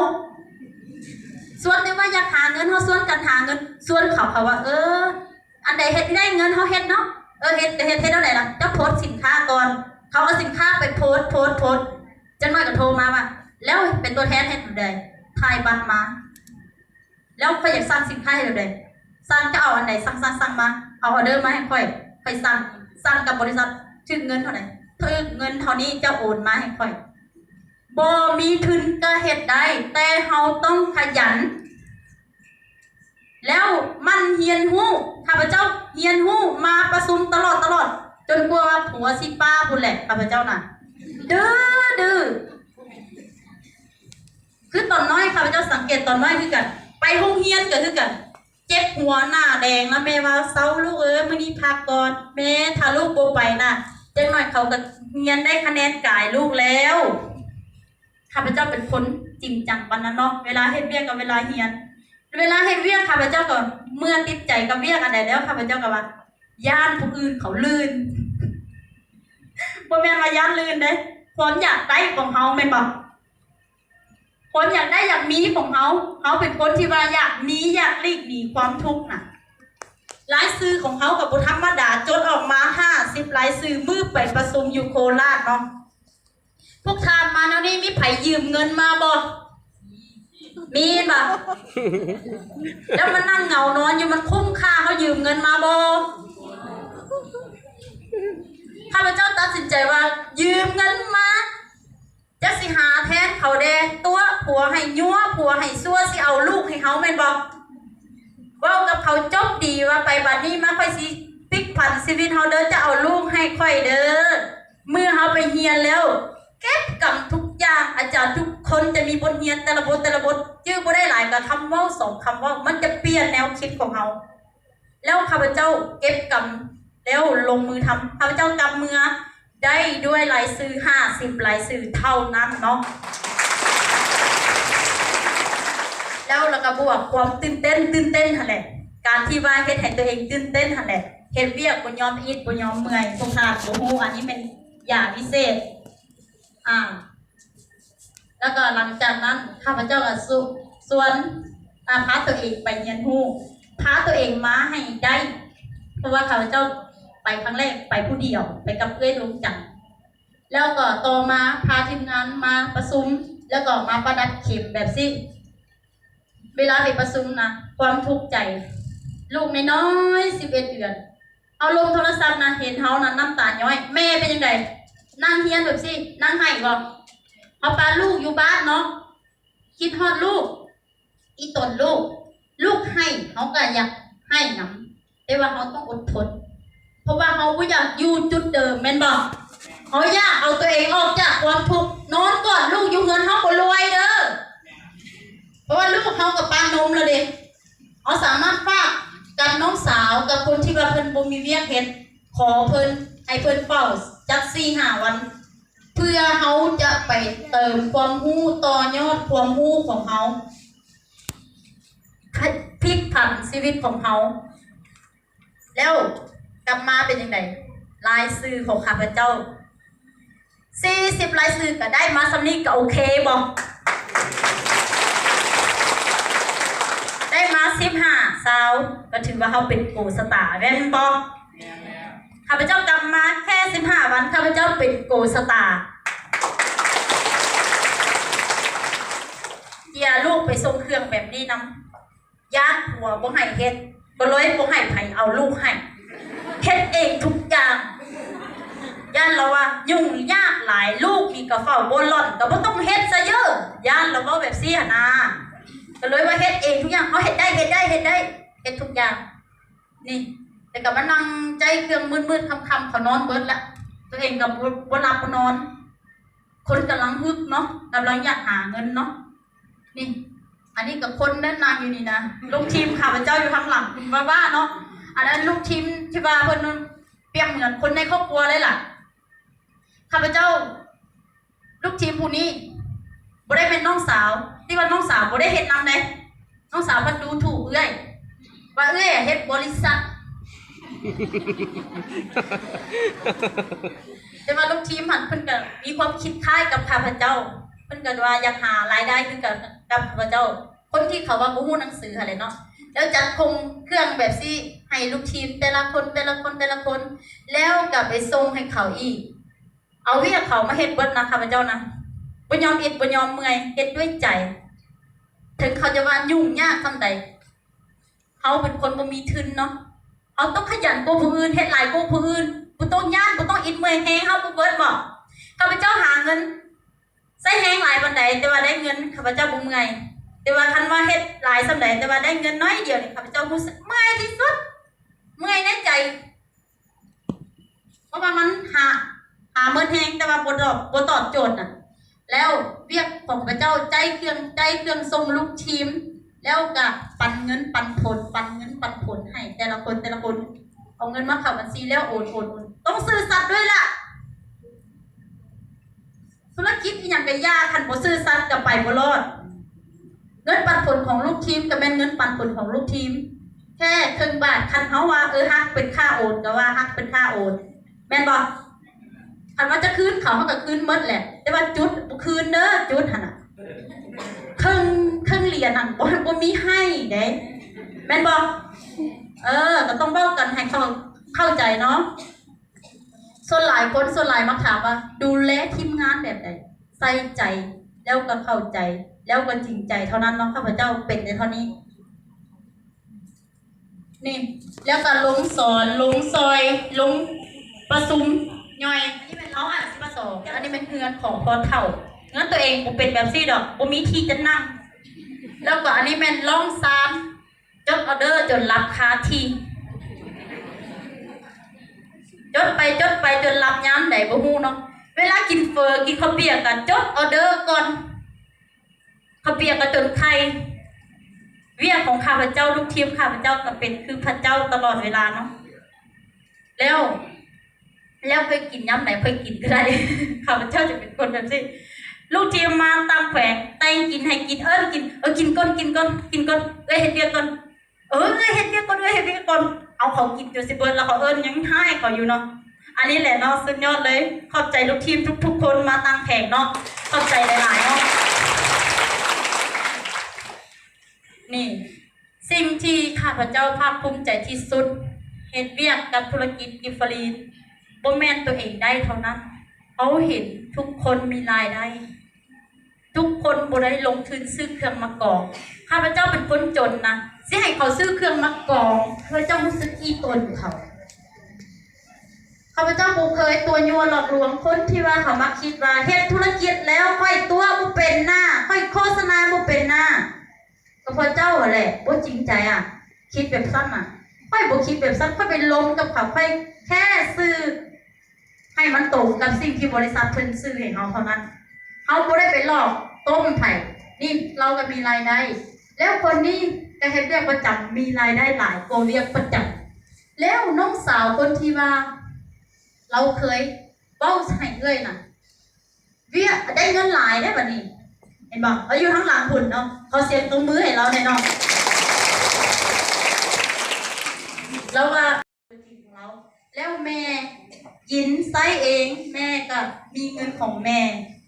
ຊວນແຕ່ວ່າຢາກຫາເງິນ, ເຮົາຊວນກັນຫາເງິນ, ຊວນເຂົາ, ເຂົາວ່າ ເອີ ອັນໃດເຮັດໄດ້ເງິນເຮົາເຮັດເນາະ, ເອີ ເຮັດກໍເຮັດ, ເຮັດແນວໃດລະ? ເຈົ້າໂພສສິນຄ້າກ່ອນ. ເຂົາເອົາສິນຄ້າໄປໂພສ, ໂພສ, ໂພສ, ຈັກໜ້ອຍກໍໂທມາວ່າ ແລ້ວເປັນຕົວແທນເຮັດແນວໃດ? ຖ່າຍບັດມາ. ແລ້ວຂ້ອຍຢາກສັ່ງສິນຄ້າເຮັດແນວໃດ? ສັ່ງ ເຈົ້າເອົາອັນໃດ? ສັ່ງ, ສັ່ງ, ສັ່ງມາ, ເອົາອອເດີມາໃຫ້ຂ້ອຍ, ຂ້ອຍສັ່ງ, ສັ່ງກັບບໍລິສັດ, ຖືກເງິນເທົ່າໃດ? ຖືກເງິນເທົ່ານີ້ ເຈົ້າໂອນມາໃຫ້ຂ້ອຍ. ບໍ່ມີທຶນກໍເຮັດໄດ້, ແຕ່ເຮົາຕ້ອງຂະຫຍັນ ແລ້ວໝັ່ນຮຽນຮູ້. ຂ້າພະເຈົ້າຮຽນຮູ້, ມາປະຊຸມຕະຫຼອດ, ຕະຫຼອດ, ຈົນກວ່າວ່າຜົວຊິປ້າພຸ້ນແຫຼະ. ຂ້າພະເຈົ້ານະ ດື້, ດື້. ຄືຕອນນ້ອຍ ຂ້າພະເຈົ້າສັງເກດຕອນນ້ອຍຄືກັນ, ໄປໂຮງຮຽນກໍຄືກັນ, ເຈັບຫົວໜ້າແດງ ແລ້ວແມ່ວ່າ ເຊົາລູກເອີຍ, ມື້ນີ້ພັກກ່ອນແມ່, ຖ້າລູກບໍ່ໄປນະ ຈັກໜ້ອຍເຂົາກໍຮຽນໄດ້ຄະແນນກາຍລູກແລ້ວ. ຂ້າພະເຈົ້າເປັນຄົນຈິງຈັງປານນັ້ນເນາະ, ເວລາເຮັດວຽກກັບເວລາຮຽນ. ເວລາເຮັດວຽກ ຂ້າພະເຈົ້າກໍເມື່ອຕິດໃຈກັບວຽກອັນໃດແລ້ວ ຂ້າພະເຈົ້າກໍວ່າ ຢ້ານຜູ້ອື່ນເຂົາລື່ນ. ບໍ່ແມ່ນວ່າຢ້ານລື່ນເດ້, ຄວາມຢາກໄດ້ຂອງເຮົາແມ່ນບໍ່? ຄວາມຢາກໄດ້ຢາກມີຂອງເຮົາ, ເຮົາເປັນຄົນທີ່ວ່າຢາກມີ, ຢາກຫຼີກໜີຄວາມທຸກນະ. ລາຍຊື່ຂອງເຮົາກໍບໍ່ທຳມະດາ, ຈົດອອກມາຫ້າສິບລາຍຊື່ ມື້ໄປປະຊຸມຢູ່ໂຄລາດເນາະ. ພວກທ່ານມາແນວນີ້ ມີໃຜຢືມເງິນມາບໍ່? ມີແມ່ນບໍ່? ແລ້ວມານັ່ງເຫງົານອນຢູ່ ມັນຄຸ້ມຄ່າເຮົາຢືມເງິນມາບໍ່? ຂ້າພະເຈົ້າຕັດສິນໃຈວ່າຢືມເງິນມາ ຈັກຊິຫາແທນເຂົາແດ່, ຕົວະຜົວໃຫ້ຍົວະ, ຜົວໃຫ້ຊົ່ວ, ຊິເອົາລູກໃຫ້ເຮົາແມ່ນບໍ່? ເວົ້າກັບເຂົາຈົບດີວ່າ ໄປບັດນີ້ມາ ຂ້ອຍຊິພລິກຜັນຊີວິດເຮົາເດີ, ເຈົ້າເອົາລູກໃຫ້ຂ້ອຍເດີ. ມື້ເຮົາໄປຮຽນແລ້ວ ເກັບກຳທຸກຢ່າງ, ອາຈານທຸກຄົນຈະມີບົດຮຽນແຕ່ລະບົດ, ແຕ່ລະບົດ, ຈື່ບໍ່ໄດ້ຫຼາຍກໍຄຳເວົ້າສອງຄຳເວົ້າ, ມັນຈະປ່ຽນແນວຄິດຂອງເຮົາ. ແລ້ວຂ້າພະເຈົ້າເກັບກຳແລ້ວລົງມືທຳ, ຂ້າພະເຈົ້າກັບເມືອໄດ້ດ້ວຍລາຍຊື່ຫ້າສິບລາຍຊື່ເທົ່ານັ້ນເນາະ. ແລ້ວລະກະບວກຄວາມຕື່ນເຕັ້ນ, ຕື່ນເຕັ້ນຫັ້ນແຫຼະ, ການທີ່ວ່າເຮັດໃຫ້ຕົວເອງຕື່ນເຕັ້ນຫັ້ນແຫຼະ, ເຮັດວຽກບໍ່ຍອມອິດ ບໍ່ຍອມເມື່ອຍ, ພວກທ່ານບໍ່ຮູ້, ອັນນີ້ແມ່ນຢາວິເສດ. ອາ ແລ້ວກໍຫຼັງຈາກນັ້ນ ຂ້າພະເຈົ້າກໍຊ- ຊວນ ອາ ພາຕົວເອງໄປຮຽນຮູ້, ພາຕົວເອງມາໃຫ້ໄດ້, ເພາະວ່າຂ້າພະເຈົ້າໄປຄັ້ງແລກໄປຜູ້ດຽວ, ໄປກັບເອື້ອຍດວງຈັນ, ແລ້ວກໍຕໍ່ມາພາທີມງານມາປະຊຸມ, ແລ້ວກໍມາປະດັບເຂັມແບບຊີ້. ເວລາໄປປະຊຸມນະ ຄວາມທຸກໃຈ ລູກນ້ອຍໆ ສິບເອັດເດືອນ ເຮົາລົມໂທລະສັບນະ ເຫັນເຮົານະນ້ຳຕາຍ້ອຍ. ແມ່ເປັນຈັ່ງໃດ? ນັ່ງຮຽນແບບຊີ້ ນັ່ງໄຫ້ບໍ່? ເຮົາປະລູກຢູ່ບ້ານເນາະ ຄິດຮອດລູກ ອີ່ຕົນລູກ ລູກໄຫ້ ເຮົາກໍຢາກໄຫ້ນຳ. ແຕ່ວ່າເຮົາຕ້ອງອົດທົນ ເພາະວ່າເຮົາບໍ່ຢາກຢູ່ຈຸດເດີມແມ່ນບໍ່? ເຮົາຢາກເອົາຕົວເອງອອກຈາກຄວາມທຸກ. ນອນກອດລູກຢູ່ເຮືອນເຮົາບໍ່ລວຍເດີ ເພາະວ່າລູກເຮົາກໍປ້ານົມແລ້ວເດ້. ເຮົາສາມາດຝາກກັບນ້ອງສາວ ກັບຄົນທີ່ວ່າເພິ່ນບໍ່ມີວຽກເຮັດ ຂໍເພິ່ນ ໃຫ້ເພິ່ນເຝົ້າຈັກສີ່ຫ້າວັນ ເພື່ອເຮົາຈະໄປເຕີມຄວາມຮູ້ ຕໍ່ຍອດຄວາມຮູ້ຂອງເຮົາ ພ- ພລິກຜັນຊີວິດຂອງເຮົາ. ແລ້ວກັບມາເປັນຈັ່ງໃດ? ລາຍຊື່ຂອງຂ້າພະເຈົ້າ ສີ່ສິບລາຍຊື່ ກໍໄດ້ມາສ່ຳນີ້ ກໍໂອເຄບໍ່? ສິບຫ້າ ຊາວ ກໍຖືວ່າເຮົາເປັນໂກສະຕາ ແມ່ນບໍ່? ຂ້າພະເຈົ້າກັບມາແຄ່ສິບຫ້າວັນ ຂ້າພະເຈົ້າເປັນໂກສະຕາ ເຈຍລູກໄປສົ່ງເຄື່ອງແບບນີ້ນຳ ຢ້ານຜົວບໍ່ໃຫ້ເຮັດ ກໍເລີຍບໍ່ໃຫ້ໃຜເອົາລູກໃຫ້ ເຮັດເອງທຸກຢ່າງ ຢ້ານລາວວ່າຫຍຸ້ງຍາກຫຼາຍ ລູກນີ້ກໍເຝົ້າບໍ່ຫຼອນ ກໍບໍ່ຕ້ອງເຮັດຊະເຢີ ຢ້ານລາວເວົ້າແບບຊີ້ຫັ້ນນາ ກໍເລີຍວ່າເຮັດເອງທຸກຢ່າງ ເຮົາເຮັດໄດ້ ເຮັດໄດ້ ເຮັດໄດ້ ເຮັດທຸກຢ່າງ ນີ້ ແຕ່ກໍມານັ່ງໃຈເຄື່ອງມືດໆຄ່ຳໆ ເຂົານອນເບິດລະ ຕົວເອງກໍບໍ່ ບໍ່ຫຼັບບໍ່ນອນ ຄົນກຳລັງຮຶກເນາະ ກຳລັງຢາກຫາເງິນເນາະ ນີ້ ອັນນີ້ກໍຄົນນັ້ນນາງຢູ່ນີ້ນະ ລູກທີມຂ້າພະເຈົ້າຢູ່ທາງຫຼັງ ວ່າໆເນາະ ອັນນັ້ນລູກທີມທີ່ວ່າເພິ່ນປຽບເໝືອນຄົນໃນຄອບຄົວເລີຍລະ ຂ້າພະເຈົ້າ ລູກທີມຜູ້ນີ້ ບໍ່ໄດ້ແມ່ນນ້ອງສາວ ທີ່ວ່ານ້ອງສາວບໍ່ໄດ້ເຮັດນຳເດ້ ນ້ອງສາວພັດດູຖູກເອື້ອຍ ວ່າເອື້ອຍເຮັດບໍລິສັດ ແຕ່ວ່າລູກທີມຫັ້ນເພິ່ນກໍມີຄວາມຄິດຄ້າຍກັບຂ້າພະເຈົ້າ ເພິ່ນກໍວ່າຢາກຫາລາຍໄດ້ຄືກັນກັບຂ້າພະເຈົ້າ ຄົນທີ່ເຂົາວ່າບໍ່ຮູ້ໜັງສືຫັ້ນແຫຼະເນາະ ແລ້ວຈັດຄົງເຄື່ອງແບບຊີ້ໃຫ້ລູກທີມແຕ່ລະຄົນ ແຕ່ລະຄົນ ແຕ່ລະຄົນ ແລ້ວກໍໄປສົ່ງໃຫ້ເຂົາອີກ ເອົາວຽກເຂົາມາເຮັດເບິດນະ ຂ້າພະເຈົ້ານະ ບໍ່ຍອມອິດບໍ່ຍອມເມື່ອຍ ເຮັດດ້ວຍໃຈ ເຖິງເຂົາຈະວ່າຫຍຸ້ງຍາກສ່ຳໃດ ເຮົາເປັນຄົນບໍ່ມີທຶນເນາະ ເຮົາຕ້ອງຂະຫຍັນກວ່າຜູ້ອື່ນ ເຮັດຫຼາຍກວ່າຜູ້ອື່ນ ບໍ່ຕ້ອງຢ້ານ ບໍ່ຕ້ອງອິດເມື່ອຍ ແຮງເຮົາບໍ່ເບິດບໍ? ຂ້າພະເຈົ້າຫາເງິນ ໃຊ້ແຮງຫຼາຍປານໃດ ແຕ່ວ່າໄດ້ເງິນ ຂ້າພະເຈົ້າບໍ່ເມື່ອຍ ແຕ່ວ່າຄັນວ່າເຮັດຫຼາຍສ່ຳໃດ ແຕ່ວ່າໄດ້ເງິນໜ້ອຍດຽວນີ້ ຂ້າພະເຈົ້າຮູ້ສຶກເມື່ອຍທີ່ສຸດ ເມື່ອຍໃນໃຈ ເພາະວ່າມັນຫາ ຫາໝົດແຮງ ແຕ່ວ່າບໍ່ຕອບ ບໍ່ຕອບໂຈດນະ ແລ້ວວຽກຂອງຂ້າພະເຈົ້າໃຊ້ເຄື່ອງ ໃຊ້ເຄື່ອງສົ່ງລູກທີມ ແລ້ວກະປັນເງິນປັນຜົນ ປັນເງິນປັນຜົນໃຫ້ແຕ່ລະຄົນ ແຕ່ລະຄົນ ເອົາເງິນມາເຂົ້າບັນຊີແລ້ວໂອນ ໂອນ ໂອນ ຕ້ອງຊື່ສັດດ້ວຍລະ ທຸລະກິດອີ່ຫຍັງກໍຢ່າ ຄັນບໍ່ຊື່ສັດກໍໄປບໍ່ລອດ ເງິນປັນຜົນຂອງລູກທີມກໍແມ່ນເງິນປັນຜົນຂອງລູກທີມ ແຄ່ເຄິ່ງບາດ ຄັນເຮົາວ່າ ເອີ ຫັກເປັນຄ່າໂອນ ກໍວ່າຫັກເປັນຄ່າໂອນ ແມ່ນບໍ່? ຄັນວ່າຈະຄືນເຂົາ ເຮົາກໍຄືນໝົດແຫຼະ ແຕ່ວ່າຈຸດບໍ່ຄືນເດີ ຈຸດຫັ້ນນະ ເຄິ່ງ ເຄິ່ງຫຼຽນຫັ້ນ ບໍ່ ບໍ່ມີໃຫ້ເດ້ ແມ່ນບໍ່? ເອີ ກໍຕ້ອງເວົ້າກັນໃຫ້ເຂົ້າ ເຂົ້າໃຈເນາະ. ສ່ວນຫຼາຍຄົນ ສ່ວນຫຼາຍມັກຖາມວ່າ ດູແລທີມງານແບບໃດ? ໃສ່ໃຈ ແລ້ວກໍເຂົ້າໃຈ ແລ້ວກໍຈິງໃຈເທົ່ານັ້ນເນາະ ຂ້າພະເຈົ້າເປັນໄດ້ເທົ່ານີ້ ນີ້ ແລ້ວກໍລົງສອນ ລົງຊ່ອຍ ລົງປະຊຸມຍ່ອຍ ອັນນີ້ແມ່ນເຮົາອາຊີວະສອງ ອັນນີ້ແມ່ນເຮືອນຂອງພໍ່ເຖົ້າ ເຮືອນຕົວເອງບໍ່ເປັນແບບຊີ້ດອກ ບໍ່ມີທີ່ຈະນັ່ງ ແລ້ວກໍອັນນີ້ແມ່ນລ້ອງຊານ ຈົດອອເດີຈົນຫຼັບຄາທີ່ ຈົດໄປຈົດໄປຈົນຫຼັບຍາມໃດບໍ່ຮູ້ເນາະ ເວລາກິນເຝີກິນເຂົ້າປຽກກໍຈົດອອເດີກ່ອນ ເຂົ້າປຽກກໍຈົນໄຂ່ ວຽກຂອງຂ້າພະເຈົ້າ ລູກທີມຂ້າພະເຈົ້າກໍເປັນຄືພະເຈົ້າຕະຫຼອດເວລາເນາະ ແລ້ວ ແລ້ວຂ້ອຍກິນຍາມໃດຂ້ອຍກິນກໍໄດ້ ຂ້າພະເຈົ້າຈະເປັນຄົນແບບຊີ້ ລູກທີມມາຕ່າງແຂວງ ແຕ່ງກິນໃຫ້ກິນ ເອີ້ນກິນ ເອີ ກິນກ່ອນ ກິນກ່ອນ ກິນກ່ອນ ເອື້ອຍເຮັດວຽກກ່ອນ ເອີ ເອື້ອຍເຮັດວຽກກ່ອນ ເອື້ອຍເຮັດວຽກກ່ອນ ເອົາເຂົາກິນຈົນຊິເບິດ ແລ້ວເຂົາເອີ້ນຍັງຮ້າຍເຂົາຢູ່ເນາະ ອັນນີ້ແຫຼະເນາະ ສຸດຍອດເລີຍ ຂອບໃຈລູກທີມທຸກໆຄົນມາຕ່າງແຂວງເນາະ ຂອບໃຈຫຼາຍໆເນາະ ນີ້ ສິ່ງທີ່ຂ້າພະເຈົ້າພາກພູມໃຈທີ່ສຸດ ເຮັດວຽກກັບທຸລະກິດກິຟເຟີລີນ ບໍ່ແມ່ນຕົວເອງໄດ້ເທົ່ານັ້ນ ເຮົາເຫັນທຸກຄົນມີລາຍໄດ້ ທຸກຄົນບໍ່ໄດ້ລົງທຶນຊື້ເຄື່ອງມາກອງ ຂ້າພະເຈົ້າເປັນຄົນຈົນນະ ຊິໃຫ້ເຂົາຊື້ເຄື່ອງມາກອງ ຂ້າພະເຈົ້າຮູ້ສຶກອີ່ຕົນເຂົາ ຂ້າພະເຈົ້າບໍ່ເຄີຍຕົວະຍົວະຫຼອກລວງ ຄົນທີ່ວ່າເຂົາມັກຄິດວ່າເຮັດທຸລະກິດແລ້ວຂ້ອຍຕົວະບໍ່ເປັນນາ ຂ້ອຍໂຄສະນາບໍ່ເປັນນາ ກໍເພາະເຈົ້າຫັ້ນແຫຼະບໍ່ຈິງໃຈອະ ຄິດແບບຊັ້ນນະ ຂ້ອຍບໍ່ຄິດແບບຊັ້ນ ຂ້ອຍໄປລົມກັບເຂົາ ຂ້ອຍແຄ່ຊື້ໃຫ້ມັນຕົງກັບສິ່ງທີ່ບໍລິສັດເພິ່ນຊື້ໃຫ້ເຮົາເທົ່ານັ້ນ ເຮົາບໍ່ໄດ້ໄປຫຼອກຕົ້ມໃຜ ນີ້ລາວກໍມີລາຍໄດ້ ແລ້ວຄົນນີ້ກໍເຮັດວຽກປະຈຳ ມີລາຍໄດ້ຫຼາຍກວ່າວຽກປະຈຳ ແລ້ວນ້ອງສາວຄົນທີ່ວ່າລາວເຄີຍເວົ້າໃຫ້ເອື້ອຍນະ ວຽກໄດ້ເງິນຫຼາຍເດ້ບັດນີ້ ເຫັນບໍ່? ລາວຢູ່ທາງຫຼັງພຸ້ນເນາະ ຂໍສຽງຕົບມືໃຫ້ລາວແດ່ເນາະ ລາວວ່າ ແລ້ວແມ່ກິນໃຊ້ເອງ ແມ່ກໍມີເງິນຂອງແມ່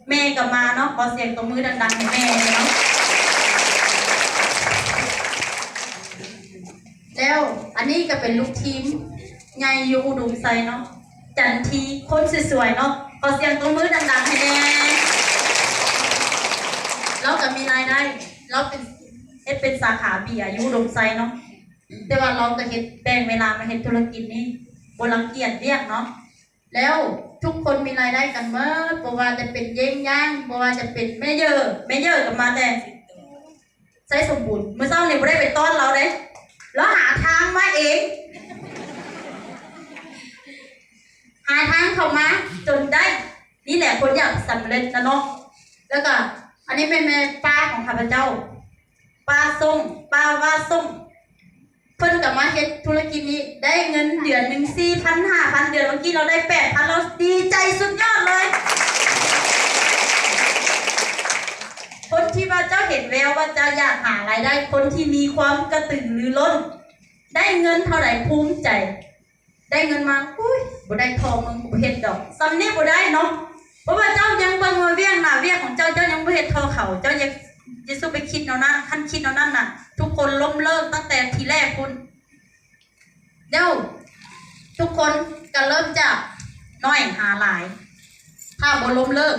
ແມ່ກໍມາເນາະ ຂໍສຽງຕົບມືດັງໆໃຫ້ແມ່ແດ່ເນາະ. ແລ້ວອັນນີ້ກໍເປັນລູກທີມໃຫຍ່ຢູ່ອຸດົມໄຊເນາະ ຈັນທີ ຄົນສວຍໆເນາະ ຂໍສຽງຕົບມືດັງໆໃຫ້ແດ່. ລາວກໍມີລາຍໄດ້ ລາວເປັນ ເຮັດເປັນສາຂາເບຍຢູ່ອຸດົມໄຊເນາະ ແຕ່ວ່າລາວກໍເຮັດ ແບ່ງເວລາມາເຮັດທຸລະກິດນີ້ ບໍ່ລັງກຽດວຽກເນາະ. ແລ້ວທຸກຄົນມີລາຍໄດ້ກັນໝົດ ບໍ່ວ່າຈະເປັນເຢ້ງຍ່າງ ບໍ່ວ່າຈະເປັນແມ່ເຢີ ແມ່ເຢີກໍມາແຕ່ໄຊສົມບູນ ມື້ເຊົ້ານີ້ບໍ່ໄດ້ໄປຕ້ອນລາວເດ້ ລາວຫາທາງມາເອງ ຫາທາງເຂົ້າມາຈົນໄດ້. ນີ້ແຫຼະຄົນຢາກສຳເລັດນະເນາະ. ແລ້ວກໍອັນນີ້ແມ່ນ ແມ່ປ້າຂອງຂ້າພະເຈົ້າ ປ້າສົງ ປ້າວ່າສົງ ເພິ່ນກໍມາເຮັດທຸລະກິດນີ້ ໄດ້ເງິນເດືອນໜຶ່ງສີ່ພັນ ຫ້າພັນ ເດືອນເມື່ອກີ້ລາວໄດ້ແປດພັນ ລາວດີໃຈສຸດຍອດເລີຍ. ຄົນທີ່ວ່າເຈົ້າເຫັນແວວວ່າຈະຢາກຫາລາຍໄດ້ ຄົນທີ່ມີຄວາມກະຕືລືລົ້ນ ໄດ້ເງິນເທົ່າໃດພູມໃຈ ໄດ້ເງິນມາ ອຸ້ຍ ບໍ່ໄດ້ທໍ່ມຶງ ກູບໍ່ເຮັດດອກ ສ່ຳນີ້ບໍ່ໄດ້ເນາະ. ເພາະວ່າເຈົ້າຍັງເບິ່ງວ່າວຽກໜ້າວຽກຂອງເຈົ້າ ເຈົ້າຍັງບໍ່ເຮັດທໍ່ເຂົາ ເຈົ້າຢ່າ ຢ່າສູ່ໄປຄິດແນວນັ້ນ ຄັນຄິດແນວນັ້ນນະ ທຸກຄົນລົ້ມເລີກຕັ້ງແຕ່ທີແລກພຸ້ນ. ແລ້ວທຸກຄົນກໍເລີ່ມຈາກໜ້ອຍຫາຫຼາຍ ຖ້າບໍ່ລົ້ມເລີກ.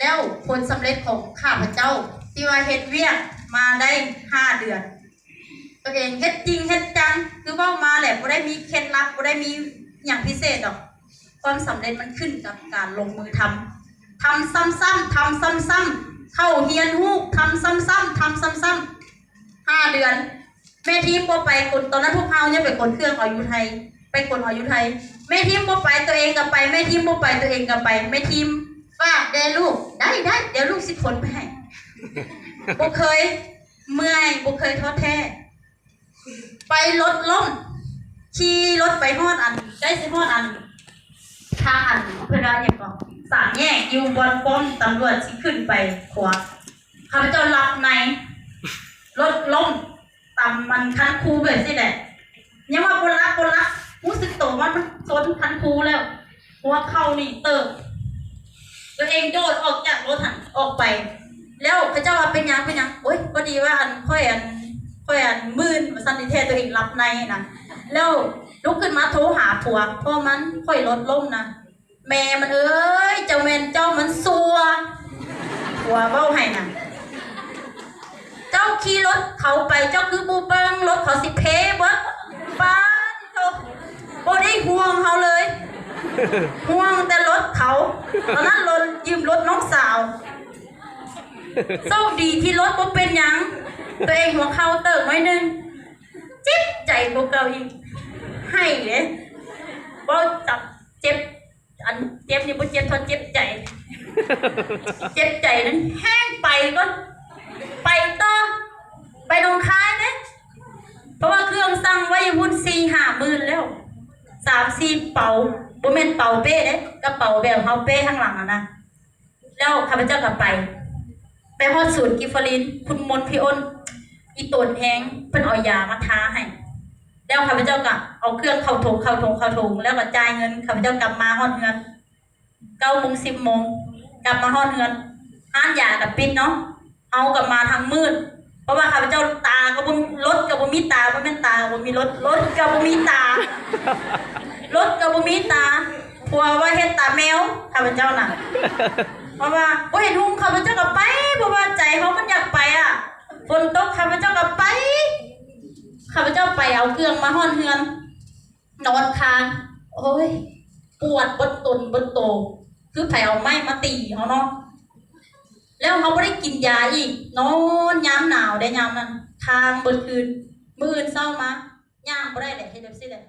ແລ້ວຜົນສຳເລັດຂອງຂ້າພະເຈົ້າ ທີ່ວ່າເຮັດວຽກມາໄດ້ຫ້າເດືອນ ຕົວເອງເຮັດຈິງເຮັດຈັງ ຄືເວົ້າມາແຫຼະ ບໍ່ໄດ້ມີເຄັດລັບ ບໍ່ໄດ້ມີຫຍັງພິເສດດອກ. ຄວາມສຳເລັດມັນຂຶ້ນກັບການລົງມືທຳ ທຳຊ້ຳໆ ທຳຊ້ຳໆ ເຂົ້າຮຽນຮູ້ ທຳຊ້ຳໆ ທຳຊ້ຳໆ ຫ້າເດືອນ ແມ່ທີມບໍ່ໄປຂົນ ຕອນນັ້ນພວກເຮົາຍັງໄປຂົນເຄື່ອງເອົາຢູ່ໄທ ໄປຂົນເອົາຢູ່ໄທ ແມ່ທີມບໍ່ໄປ ຕົວເອງກໍໄປ ແມ່ທີມບໍ່ໄປ ຕົວເອງກໍໄປ ແມ່ທີມ ຝາກແດ່ລູກ ໄດ້ໆ ດຽວລູກຊິຂົນໄປໃຫ້ ບໍ່ເຄີຍເມື່ອຍ ບໍ່ເຄີຍທໍ້ແທ້ ໄປລົດລົ້ມ ຂີ່ລົດໄປຮອດອັນ ໃກ້ຊິຮອດອັນ ທາງອັນ ເພິ່ນວ່າຫຍັງເກາະ ສາມແຍກ ຢູ່ບ່ອນປ້ອມຕຳຫຼວດຊິຂຶ້ນໄປຂົວ ຂ້າພະເຈົ້າຫຼັບໃນ ລົດລົ້ມ ຕຳມັນຄັນຄູແບບຊີ້ແຫຼະ ຍັງວ່າບໍ່ຫຼັບ ບໍ່ຫຼັບ ຮູ້ສຶກໂຕວ່າມັນຊົນຄັນຄູແລ້ວ ຫົວເຂົ່ານີ້ເຕີບ ຕົວເອງໂດດອອກຈາກລົດຫັ້ນອອກໄປ ແລ້ວເຂົາເຈົ້າວ່າເປັນຫຍັງ ເປັນຫຍັງ ໂອ້ຍ ພໍດີວ່າອັນ ຂ້ອຍອັນ ຂ້ອຍອັນມື່ນວ່າຊັ້ນ ທີ່ແທ້ຕົວເອງຫຼັບໃນນະ ແລ້ວລຸກຂຶ້ນມາໂທຫາຜົວ ພໍ່ມັນ ຂ້ອຍລົດລົ້ມນະ ແມ່ມັນເອີຍ ເຈົ້າແມ່ນເຈົ້າມັນຊົ່ວ ຜົວເວົ້າໃຫ້ນະ ເຈົ້າຂີ່ລົດເຂົາໄປ ເຈົ້າຄືບໍ່ເບິ່ງ ລົດເຂົາຊິເພເບິດ ປາດໂທ້ ບໍ່ໄດ້ຫ່ວງເຮົາເລີຍ ຫ່ວງແຕ່ລົດເຂົາ ຕອນນັ້ນລົດ ຢືມລົດນ້ອງສາວ ໂຊກດີທີ່ລົດບໍ່ເປັນຫຍັງ ຕົວເອງຫົວເຂົ່າເຕີບໜ້ອຍໜຶ່ງ ເຈັບໃຈກວ່າເກົ່າອີກ ໄຫ້ເດ້ ເວົ້າຈັບເຈັບ ອັນເຈັບນີ້ບໍ່ເຈັບເທົ່າເຈັບໃຈ ເຈັບໃຈນັ້ນແຮງ ໄປກ່ອນ ໄປຕໍ່ ໄປໜອງຄາຍເດ້ ເພາະວ່າເຄື່ອງສັ່ງໄວ້ຢູ່ພຸ້ນສີ່ຫ້າໝື່ນແລ້ວ ສາມສີ່ເປົາ ບໍ່ແມ່ນເປົາເປ້ເດ້ ກະເປົາແບບເຮົາເປ້ທາງຫຼັງຫັ້ນນະ ແລ້ວຂ້າພະເຈົ້າກໍໄປ ໄປຮອດສູນກິຟາລິນ ຄຸນມົນພິອົນ ອີ່ຕົນແຮງ ເພິ່ນເອົາຢາມາທາໃຫ້ ແລ້ວຂ້າພະເຈົ້າກໍເອົາເຄື່ອງເຂົ້າຖົງ ເຂົ້າຖົງ ເຂົ້າຖົງ ແລ້ວກໍຈ່າຍເງິນ ຂ້າພະເຈົ້າກັບມາຮອດເຮືອນ ເກົ້າໂມງ ສິບໂມງ ກັບມາຮອດເຮືອນ ຮ້ານຢາກໍປິດເນາະ ເຮົາກໍມາທັງມືດ ເພາະວ່າຂ້າພະເຈົ້າຕາກໍບໍ່ ລົດກໍບໍ່ມີຕາ ບໍ່ແມ່ນຕາກໍບໍ່ມີລົດ ລົດກໍບໍ່ມີຕາ ລົດກໍບໍ່ມີຕາ ຜົວວ່າເຮັດຕາແມວ ຂ້າພະເຈົ້ານະ ເພາະວ່າບໍ່ເຫັນຮຸ່ງ ຂ້າພະເຈົ້າກໍໄປ ເພາະວ່າໃຈເຮົາມັນຢາກໄປອະ ຝົນຕົກ ຂ້າພະເຈົ້າກໍໄປ ຂ້າພະເຈົ້າໄປເອົາເຄື່ອງມາຮອດເຮືອນ ນອນຄາງ ໂອ້ຍ ປວດເບິດຕົນເບິດໂຕ ຄືໃຜເອົາໄມ້ມາຕີເຮົາເນາະ ແລ້ວເຮົາບໍ່ໄດ້ກິນຢາອີກ ນອນຍາມໜາວເດ້ ຍາມນັ້ນ ຄາງເບິດຄືນ ມື້ອື່ນເຊົ້າມາ ຍ່າງບໍ່ໄດ້ແຫຼະ ເຮັດແບບຊີ້ແຫຼະ